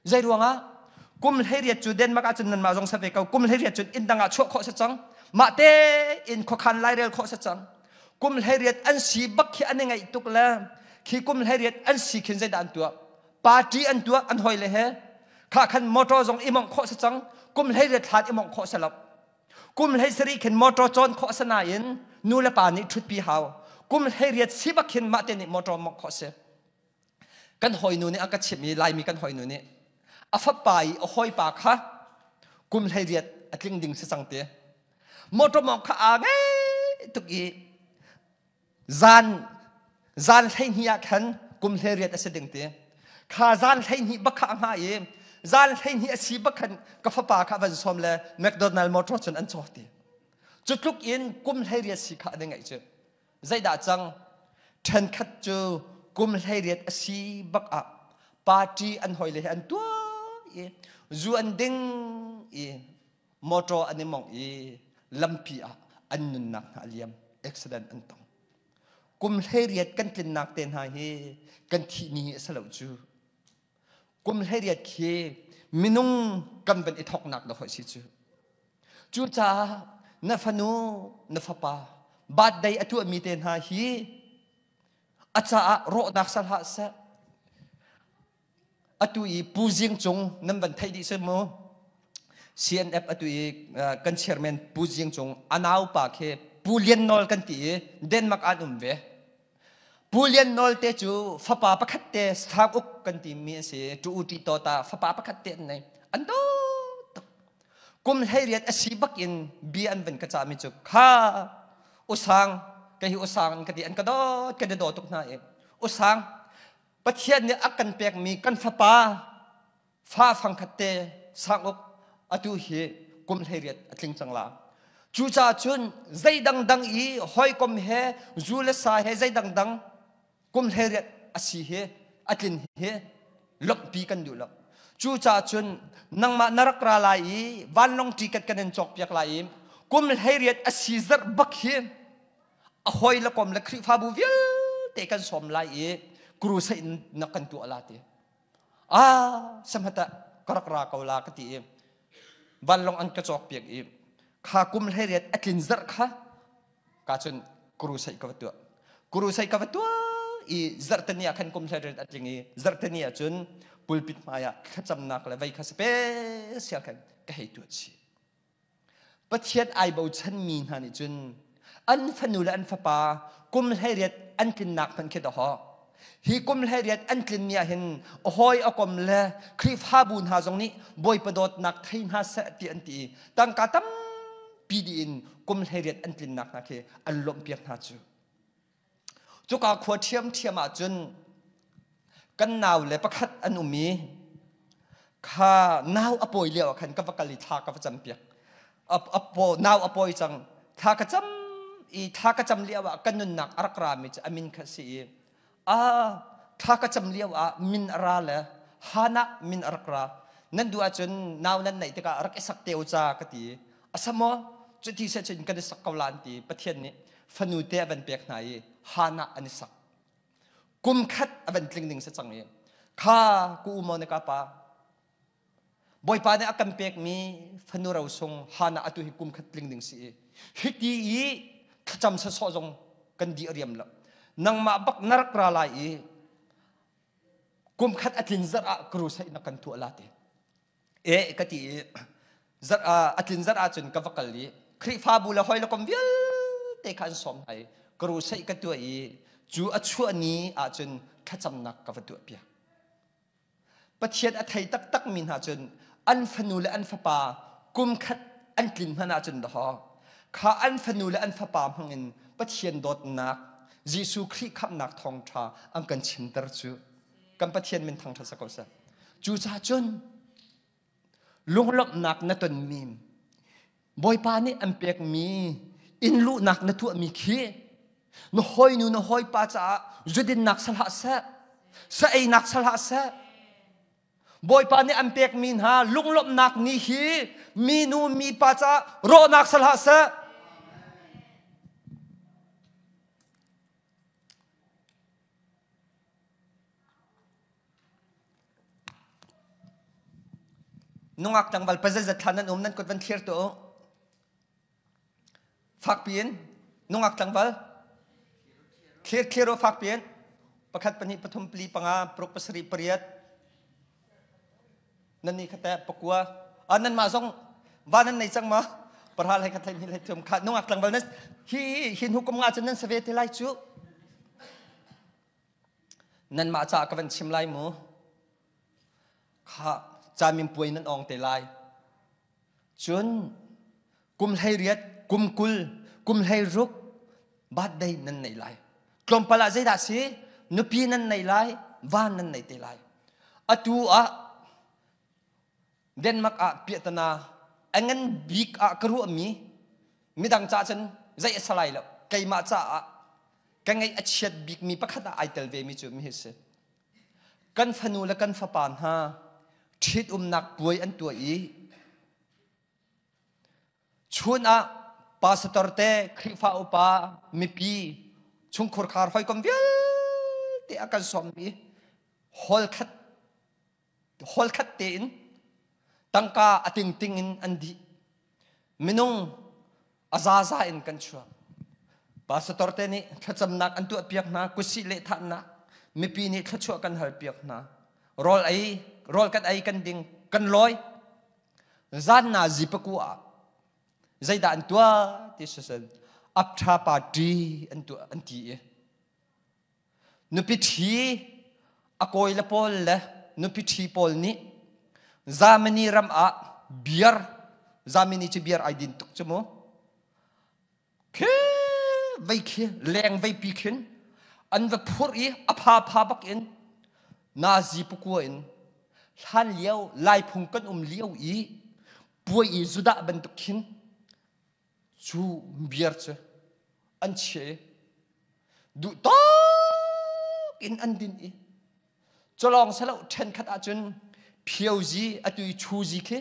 A: Zei ruangah? Kum 18 cu Denmark ahcun nanmah zong sa ve ko. Kum 18 cun inn dang ah chuah khawh si cang. Mah te in khuakhan lairel khawh si cang. Kum 18 an si bak khi an i ngaih tuk le khi kum 18 an si khin zeidah an tuah? Party an tuah an hoi le he. Kha khan motor zong i mongh khawh si cang. Kum 18 hlan i mongh khawh si lo. Kum 17 khin motor cawn khawh si nain nu le pa nih ṭhutpi hau. Kum 18 si bak khin mah te nih motor mongh khawh si. Kan hawinu nih a ka chimh i Laimi kan hawinu nih a fapa i a hawipa kha kum 18 a tling ding si cang ti. Motor mawng kha aa ngei tuk i zan zan 12 ah khan kum 18 a si ding ti. Kha zan 12 bak kha a hngah i zan 12 a si bak khan ka fapa kha van sawm le McDonald motor cun an cawk ti. Cu tluk in kum 18 si kha an i ngaih cu. Zeidah cang? Ṭhenkhat cu kum 18 a si bak ah party an hawile he an tuah i zu an ding i motor an i mongh i lampi ah an nunnak hna a liam accident an tong. Kum 18 kan tlinnak te hna hi kan thih ni a si lo cu. Kum 18 khi minung kan van i thawknak dawh si cu. Cucaah na fanu, na fapa birthday a tuahmi te hna hi a caah rawhnak sal hlah seh. Atu i Pu Zing Cung nan van theih dih si mu. CNF atu i kan chairman Pu Zing Cung a naupa khi Pu Lian Nawl kan ti i Denmark an um ve. Pu Lian Nawl te cu fapa pakhat te Sang Uk kan timi an si. Tu u ti to ta fapa pakhat te an nei. An do tuk. Kum 18 a si bak in bia an van ka cahmi cu kha usang ka hi usang an ka ti an ka dawt ka daw tuk hna i usang Pathian nih a kan pekmi kan fapa fa fangkhat te sanguk atu hi kum 18 a tling cang la. Cucaah cun zei dangdang i hawikom he zu le sa he zei dangdang kum 18 a si hi a tlin hi lawmhpi kan duh lo. Cucaah cun nangmah na rak ra lai i vanlawng ticket kan in cawkpiak lai i kum 18 a si zarh bak hi a hawi le kom le Khrihfabu vialte kan sawm lai i crusade na kan tuah la ti. Ah, samhata ka rak ra ko la ka ti i vanlawng an ka cawk piak i kha kum 18 a tlin zarh kha ka cun crusade ka va tuah. Crusade ka va tuah i zarhteni ah khan kum 18 a tling i zarhteni ah cun pulpit hmai ah thlacamnak le vei kha special khan ka hei tuah chih. Pathian ai bochanmi hna nih cun an fanu le an fapa kum 18 an tlinnak hmanh khi dawh. Hi kum 18 an tlin ni ah hin a hawi a kom le Khrihfabu hna zong nih Bawipa dawtnak thei hna seh ti an ti i tangka tampi dih in kum 18 an tlinnak hna khi an lawmhpiak hna cu. Cuka khua ṭhiamṭhiam ah cun kan nau le pakhat an um i kha nau a pawi lio ah khan ka va kal i thla ka va campiak. Nau a pawi cang. Thla ka cam i thla ka cam lio ah ka nunnak a rak rami cu a min kha si i a thla ka cam lio ah min a ra le Hannah min a rak ra. Nan duh ahcun nau nan neih tikah rak i sak te u ca ka ti. A sa maw? Cuti seh cun kan i sak ko la an ti. Pathian nih fanu te a van pek hna i Hannah an i sak. Kum khat a van tling ding si cang i kha ku u maw na ka pa Bawipa nih a kan pekmi fanu rosung Hannah atu hi kum khat tling ding si i hiti i thlacam sawsawh zong kan di a riam lo. Nangmah bak na rak ra lai i kum khat a tlin zarh ah crusade na kan tuah la ti. E ka ti i zarh a tlin zarh ahcun ka va kal i Khrihfabu le hawi le kom vialte kha an sawm hna i crusade ka tuah i cu a chuah ni ahcun thlacamnak ka va tuah piak. Pathian a thei taktak mi hna cun an fanu le an fapa kum khat an tlin hmanh ahcun dawh kha an fanu le an fapa hmangin Pathian dawtnak Jesuh Khrih khamhnak thawngṭha an kan chimter cu kan Pathian min thangṭhat sa ko seh. Cucaah cun lunglawmhnak na tonmi Bawipa nih an pekmi inn luhnak na tuahmi khi na hawinu na hawipa caah zudinnak sa hlah seh, sa einak sa hlah seh. Bawipa nih an pekmi hna lunglawmhnak ni hi minu mipa caah rawhnak sa hlah seh. Nungak tlangval pazeizat thla nan um nan kut van thlir tuah u. Fak piin nungak tlangval thlir thlir u fak piin pakhat pahnih pathum pali panga paruk pasarih pariat nan ni khate pakua ah nan mah zong va nan nei cang ma parhal he khat hlei hlei thum kha nungak tlangval nan hi hin hukum nga cun nan save te lai cu Nanmah caah ka van chim lai mu. Kha caminpuai nan awng te lai. Cun kum 18, kum 20, kum 16 birthday nan nei lai. Tlawmpal ah zeidah si? Nupi nan nei lai, va nan nei te lai. Atu ah Denmark ah piahtana a ngan bik ah ka ruahmi midang ca cun zei a si lai lo. Keimah caah ka ngaih a chiat bikmi pakhat ah ai tel vemi cu mi hi si. Kan fanu le kan fapa hna ṭhitumnak puai an tuah i chun ah pastor te Khrihfa upa mipi chungkhur khar hawikom vialte a kan sawmmi hall khat hall khat tein tangka a tingting in an dih. Minung a zaza in kan chuak. Pastor te nih thlacamnak an tuah piak hna, kutsih lehthahnak, mipi nih thluachuah kan hal piak hna. Rawl ei, rawl kan ei kan ding, kan lawi. Zan nazi paku ah zeidah an tuah ti sisel aptha party an tuah an ti i nupi ṭhi a kawi le pawl le nupi ṭhi pawl nih Germany ram ah beer Germany cu beer ai din tuk cu mu khi vei khi leng vei pi khin an va phurh i a pha pha bak in Nazi pakua in hlan lio Laiphung kan um lio i puai i Judah bantuk khin cu beer cu an chiah i duh tawk in an din i culawng selo ṭhenkhat ahcun phiozi atu i chuzi khi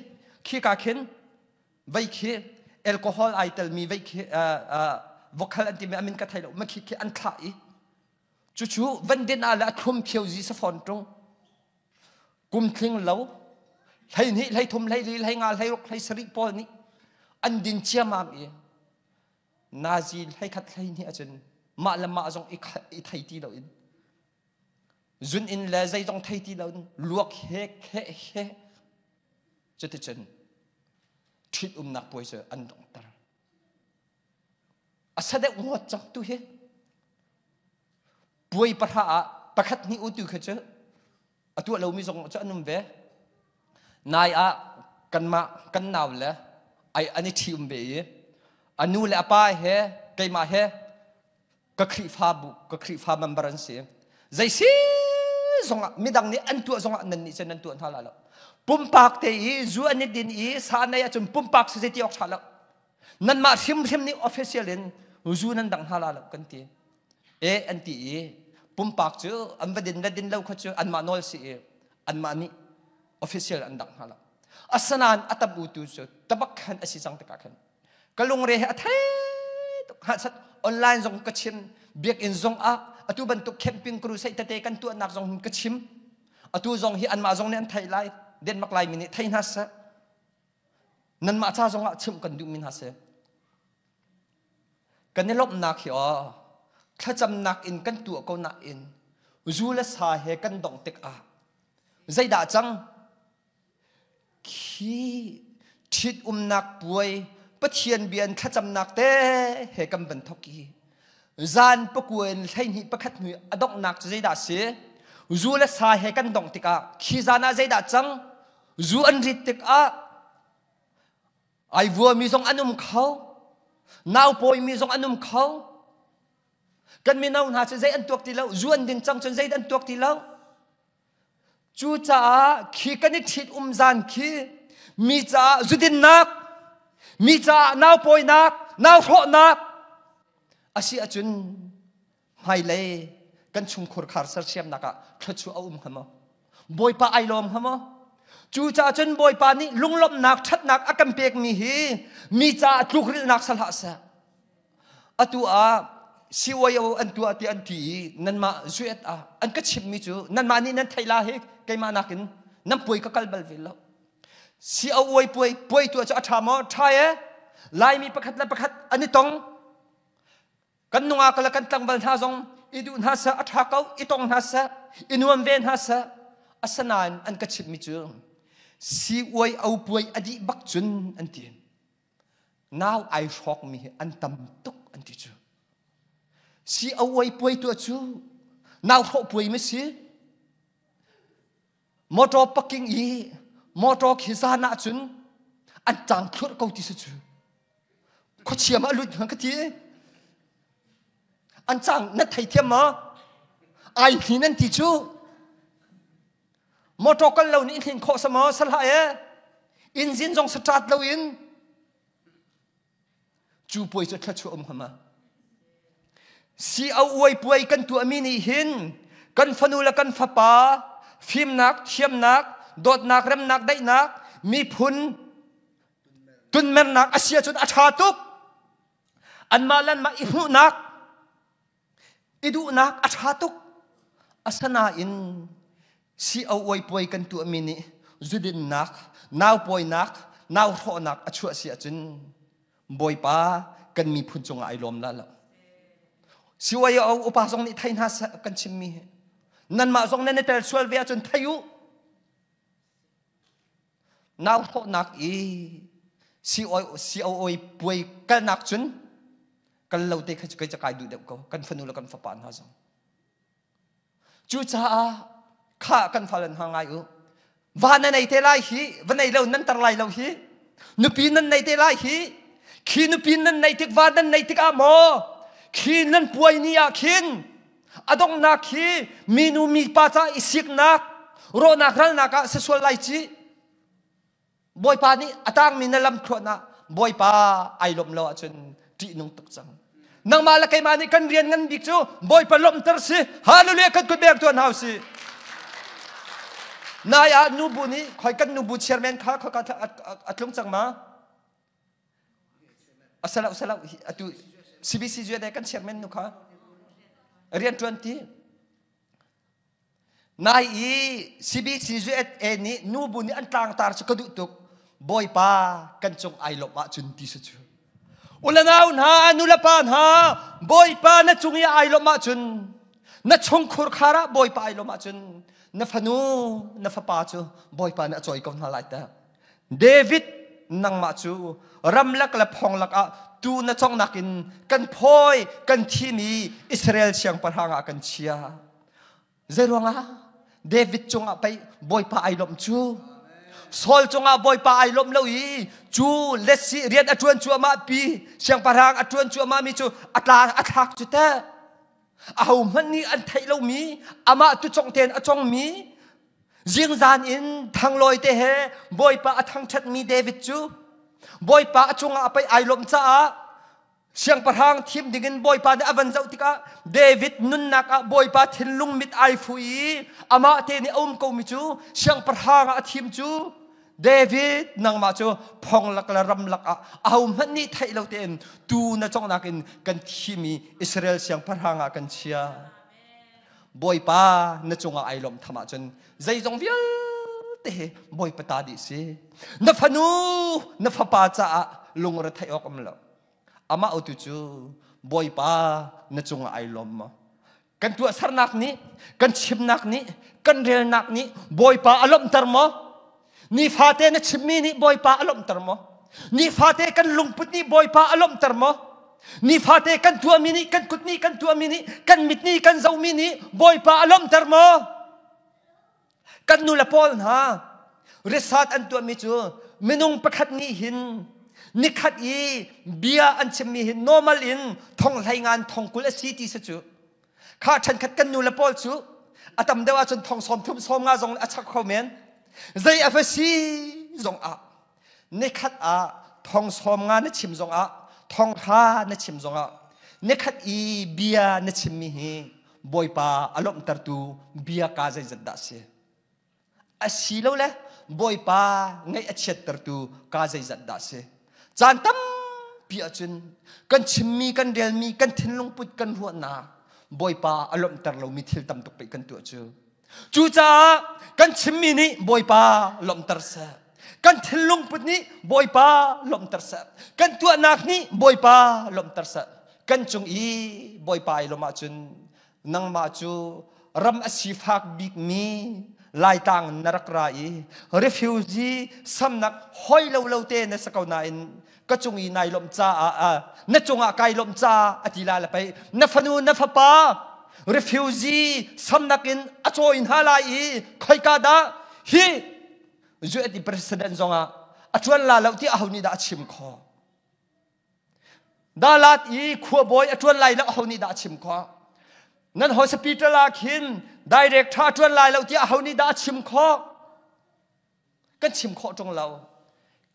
A: khika khin vei khi alcohol ai telmi vei khi vokhal an timi amin ka thei lo ma khi khi an thlah i cucu van din ah le a thlum phiozi safawn ṭung kum tling lo 12 13 14 15 16 17 pawl nih an din ciamam i nazi 11 12 ahcun mah le mah zong i thei ti loin zun in le zeizong thei ti loin luak he he he cuticun ṭhit umnak puai cu an donghter a sa deuh ngawt cang tu hi puai pahra ah pakhat hnih u tu kha cu a tuah lomi zong cu an um ve nai ah kanmah kan nau le ai an i ṭhi um ve i a nu le a pa he keimah he ka Khrihfabu ka Khrihfa member an si zei si zongah midang nih an tuah zongah nan nih cun nan tuah hna la lo pumpak te i zu an i din i sa nei ahcun pumpak si zei ti awk ṭha lo nanmah hrimhrim nih official in zu nan dang hna la lo kan ti e an ti i pumpak cu an va din le din lo kha cu anmah nawl si i anmah nih official an dang hna lo asanain a tam u tu cu tabak khan a si cang tikah khan ka lungre he a thei tuk hahsat online zong ka chim biakinn zong ah atu bantuk camping crusade tete kan tuahnak zong ka chim atu zong hi anmah zong nih an theih lai Denmark Laimi nih thei hna seh nanmah ca zong ah chimh kan duhmi hna si kan i lawmhnak hi aw thlacamnak in kan tuah ko nain zu le sa he kan dongh tikah zeidah cang Khi ṭhitumnak puai Pathian bia in thlacamnak te he kan van thawk i zan pakua in 12 pakhat hnu a donghnak cu zeidah a si? Zu le sa he kan dongh tikah khi zan ah zeidah cang? Zu an rit tikah ai vuami zong an um kho, nau pawimi zong an um kho. Kan mino hna cu zei an tuak ti lo, zu an din cang cun zei an tuak ti lo. Cucaah khi kan i ṭhit um zan khi mi caah zudinnak, mi caah naupawinak, nauhrawhnak a si ahcun hmailei kan chungkhur khar sersiamnak ah thluachuah a um hnga maw? Bawipa ai lawm hnga maw? Cucaah cun Bawipa nih lunglawmhnak ṭhatnak a kan pekmi hi mi caah tlukrilhnak si hlah seh. Atu ah CYO an tuah ti an ti i nanmah zuet ah an ka chimmi cu nanmah nih nan theih la hi keimah nakin nan puai ka kal bal ve lo. COA puai puai tuah cu a ṭha maw? Ṭha e. Laimi pakhat le pakhat an i tong. Kan nungak le kan tlangval hna zong i duh hna seh a ṭha ko, i tong hna seh, i nuam ve hna seh. Asinain an ka chimmi cu CYO puai a dih bak cun an ti. Nau ai hrawkmi hi an tam tuk an ti cu. Si a uai puai tuah cu nau hrawh puai ma si? Motor parking i motor khi zan ah cun an cang thlurh ko ti si cu. Khuachia ma lut ka ti. An cang na thei thiam ma? Ai hnin an ti cu. Motor kal lo nih hnin khawh sama salah e engine zong start lo in cu puai cu thluachuah um hama COA puai kan tuahmi nih hin kan fanu le kan fapa fimnak thiamnak dawtnak remnak daihnak miphun tunmernak a si ahcun a ṭha tuk anmah le anmah i hmuhnak I duhnak a ṭha tuk. Asinain COA puai kan tuahmi nih zudinnak, naupawinak, nauhrawhnak a chuah si ahcun Bawipa kan miphun cungah ai lawm la lo. CYO upa zong nih thei hna seh kan chimmi hi. Nanmah zong nan i tel sual ve ahcun thei u. Nau hrawhnak i COA puai kalnak cun kal lo te kha cu kei ca kai duh deuh ko kan fanu le kan fapa hna zong. Cucaah kha kan fale hna ngai u. Va na nei te lai hi, va nei lo nan tar lai lo hi. Nupi nan nei te lai hi. Khi nupi nan nei tik va nan nei tikah maw khi nan puai ni ah khin a donghnak hi minu mipa ca i siknak rawhnak ralnak ah si sual lai ci. Bawipa nih a tangmi na lam thluan ah Bawipa ai lawmh lo ahcun ṭihnung tuk cang. Nangmah le keimah nih kan rian ngan bik cu Bawipa lawmhter si. Hallelujah kan kut bek tuan hau si. Nai ah nubu nih khoi kan nubu chairman kha khoi ka a tlung cang ma? Asalo salo atu CBC zuade kan chairman nu kha rian ṭuan ti. Nai i CBCUSA nih nubu nih an tlangtar cu ka duh tuk. Bawipa kan cung ai lawmh ahcun ti si cu. Ulanau hna, nulepa hna, Bawipa na cung i ai lawmh ahcun, na chungkhur khar ah Bawipa ai lawmh ahcun, na fanu, na fapa cu Bawipa nih a cawi ko hna lai teh. David, nangmah cu ramlak le phonglak ah tu na congnak in kan phawi, kan thimi Israel siangpahrang ah kan chia. Zeiruangah David cungah pei Bawipa ai lawmh cu? Saul cungah Bawipa ai lawmh lo i cu letsi rian a ṭuan cuahmah pi siangpahrang a ṭuan cuahmah mi cu a tla a thlak cu teh. Ahohmanh nih an theih lomi amah tucong tein a congmi zingzan in thanglawi te he Bawipa a thangṭhatmi David cu Bawipa a cungah a pei ai lawmh caah Siangpahrang thim dingin Bawipa nih a van zoh tikah David nunnak ah Bawipa thinlung mit ai fu i amah te nih a um komi cu siangpahrang ah a thim cu David nangmah cu phonglak le ramlak ah ahohmanh nih theih lo tein tu na conghnak in kan thimi Israel siangpahrang ah kan chia. Bawipa na cungah ai lawmh tham ahcun zeizong vialte hi Bawipa ta dih si. Na fanu na fapa caah lungre theih awk um lo. Amah tu cu Bawipa na cungah ai lawm maw? Kan tuahsernak nih, kan chimnak nih, kan relnak nih Bawipa a lawmhter maw? Nifate na chimmi nih Bawipa a lawmhter maw? Nifate kan lungput nih Bawipa a lawmhter maw? Nifate kan tuahmi nih, kan kut nih kan tuahmi nih, kan mit nih kan zohmi nih Bawipa a lawmhter maw? Kan nu le pawl hna research an tuahmi cu minung pakhat nih hin nikhat i bia an chimmi hi normal in thong hlei ngan thong 20 a si ti si cu kha ṭhenkhat kan nu le pawl cu a tam deuh ahcun thong 30 50 zong a chak kho men zei a va si zong ah nikhat ah thong 50 na chim zong ah thong hra na chim zong ah nikhat i bia na chimmi hi Bawipa a lawmhtertu bia ka zeizat dah si? Asilole Bawipa ngaih a chiattertu ka zeizat dah si? Caan tampi ahcun kan chimmi, kan relmi, kan thinlung put, kan ruahnak Bawipa a lawmhter lomi thil tam tuk pei kan tuah cu. Cucaah kan chimmi nih Bawipa lawmhter seh. Kan thinlung put nih Bawipa lawmhter seh. Kan tuahnak nih Bawipa lawmhter seh. Kan cung i Bawipa i lawmh ahcun nangmah cu ram a sifak bikmi Laitlang na rak ra i refugee samnak hoi lo lo te na si ko nain ka cung i nai lawmh caah na cungah kai lawmh caah a ti la le pei na fanu na fapa refugee samnak in a cawi hna lai i khoika dah hi US president zongah a ṭuan la lo ti aho nih dah a chim khawh Dalat i khuabawi a ṭuan lai lo aho nih dah a chim khawh? Nan hospital ah khin director a ṭuan lai lo tiah aho nih dah a chim khawh? Kan chim khawh ṭung lo.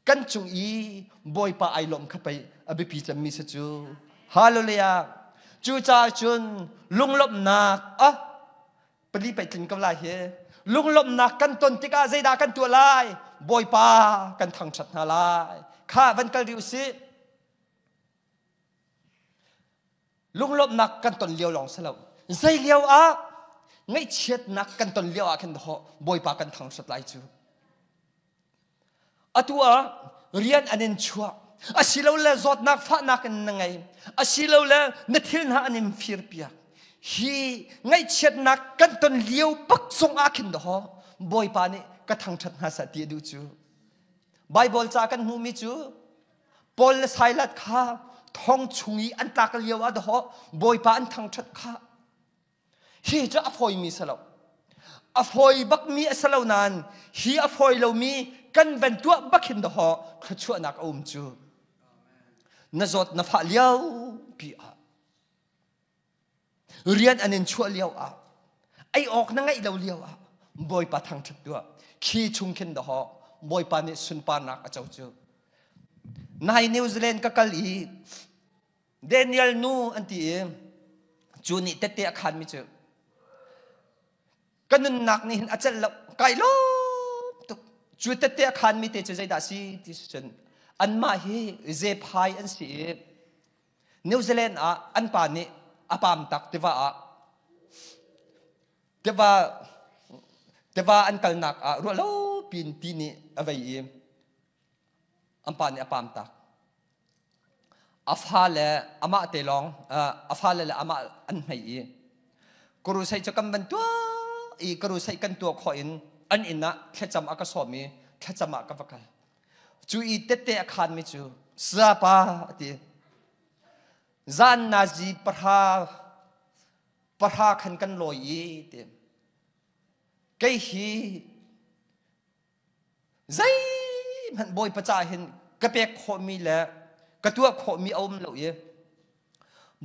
A: Kan cung i Bawipa ai lawm kha pei a biapi cemmi si cu. Hallelujah. Cucaah cun lunglawmhnak ah pali pei tlin ko lai hi. Lunglawmhnak kan ton tikah zeidah kan tuah lai? Bawipa kan thangṭhat hna lai. Kha van kal rih usih. Lunglawmhnak kan ton lio lawng si lo. Zei lio ah ngaihchiatnak kan ton lio ah khin dawh Bawipa kan thangṭhat lai cu. Atu ah rian an in chuah. Asilole zawtnak fahnak in na ngei. Asilole na thil hna an in firpiak. Hi ngaihchiatnak kan ton lio bak zong ah khin dawh Bawipa nih ka thangṭhat hna seh ti a duh cu. Bible ca kan hmuhmi cu Paul le Silas kha thong chung i an tlak lio ah dawh Bawipa an thangṭhat kha. Hi cu a fawimi si lo. A fawi bakmi a si lo nain hi a fawi lomi kan van tuah bak hin dawh thluachuahnak a um cu. Na zawt na fah lio pi ah rian an in chuah lio ah ei awk na ngeih lo lio ah Bawipa thangṭhat tuah. Khi chung khin dawh Bawipa nih sunparnak a co cu. Nai New Zealand ka kal i Daniel nu an ti i cu nih tette a khanmi cu ka nunnak nih hin a celh lo kai lawm tuk. Cu tette a khanmi te cu zeidah si ti cun anmah hi zephai an si i New Zealand ah an pa nih a pam tak tiva ah tiva tiva an kalnak ah ruah lo pin ti nih a vei i an pa nih a pam tak. A fale amah te lawng a fale le amah an hmei i Kurusei cu kan van tuah i Kurusei kan tuah khawh in an inn ah thlacam a ka sawm i thlacam ah ka va kal. Cu i tette a khanmi cu sapa a ti. Zan nazi pahra pahra khan kan lawi i ti. Kei hi Zeihmanh Bawipa ca hin ka pek khawhmi le ka tuah khawhmi a um lo i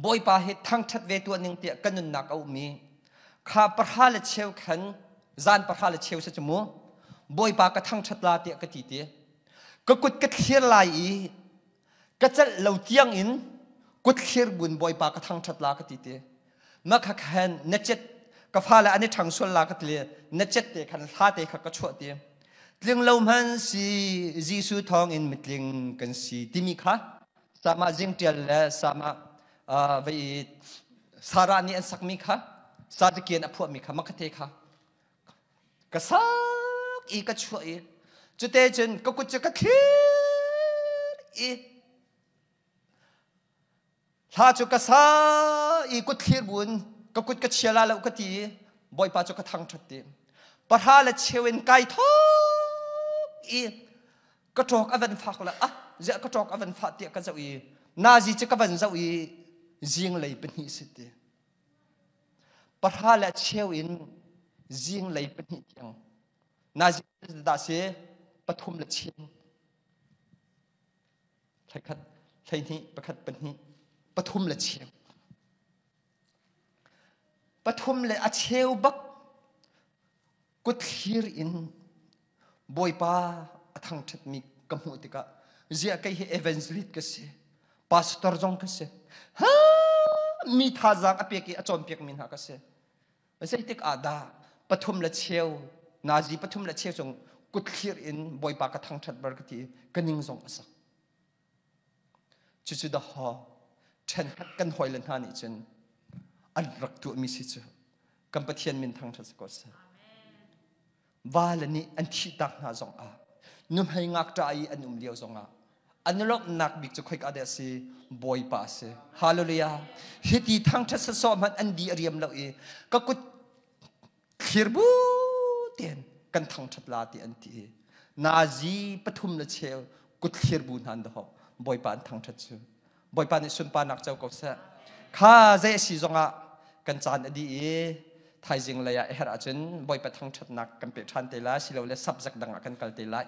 A: Bawipa hi thangṭhat ve tuah ning tiah ka nunnak a um i kha pahra le cheu khan zan pahra le cheu si cu mu Bawipa ka thangṭhat la tiah ka ti ti ka kut ka thlir lai i ka celh lo tiang in kut thlir buin Bawipa ka thangṭhat la ka ti ti ma kha khan na cet ka fale an i ṭhang sual la ka ti na cet te khan hla te kha ka chuah ti tling lo hman si Jesuh thawng in mitling kan si timi kha sama jingtial le sama vei Sarah nih an sakmi kha Sadikian a phuahmi kha makate kha ka sak i ka chuah i cute cun ka kut cu ka thlir i Hla cu ka sa i kut thlir buin ka kut ka chia la lo ka ti i Bawipa cu ka thangṭhat ti. Pahra le cheu in kai thawk i ka ṭawk a van fak le ah ziah ka ṭawk a van fah tiah ka zoh i nazi cu ka van zoh i zinglei pahnih si ti. Pahra le cheu in zinglei pahnih tiang nazi dah si pathum le cheu. Thlaikhat, 12, pakhat, pahnih, pathum le cheu. Pathum le a cheu bak kut thlir in Bawipa a thangṭhatmi ka hmuh tikah ziah kei hi evangelist ka si, pastor zong ka si, ha mi thazaang a pek i a cawnpiakmi hna ka si. Zeitik ah dah pathum le cheu nazi pathum le cheu cung kutthlir in Bawipa ka thangṭhat bar ka ti ka ning zong a sak. Cucu dahawh ṭhenkhat kan hawile hna nih cun an rak tuahmi si cu kan Pathian min thangṭhat si ko seh. Vale nih an thihtak hna zongah nuhmei ngakṭah i an um lio zongah an lawmhnak bik cu khoika dah a si? Bawipa a si. Hallelujah. Hiti thangṭhat sawsawh hmanh an di a riam lo i ka kut thlir bu tein kan thangṭhat la ti an ti i nazi pathum le cheu kut thlir bu hna an dahawk Bawipa an thangṭhat cu. Bawipa nih sunparnak co ko seh. Kha zei a si zongah kan caan a dih i thaizing lei ah a herh ahcun Bawipa thangṭhatnak kan pe ṭhan te lai silole subject dang ah kan kal te lai.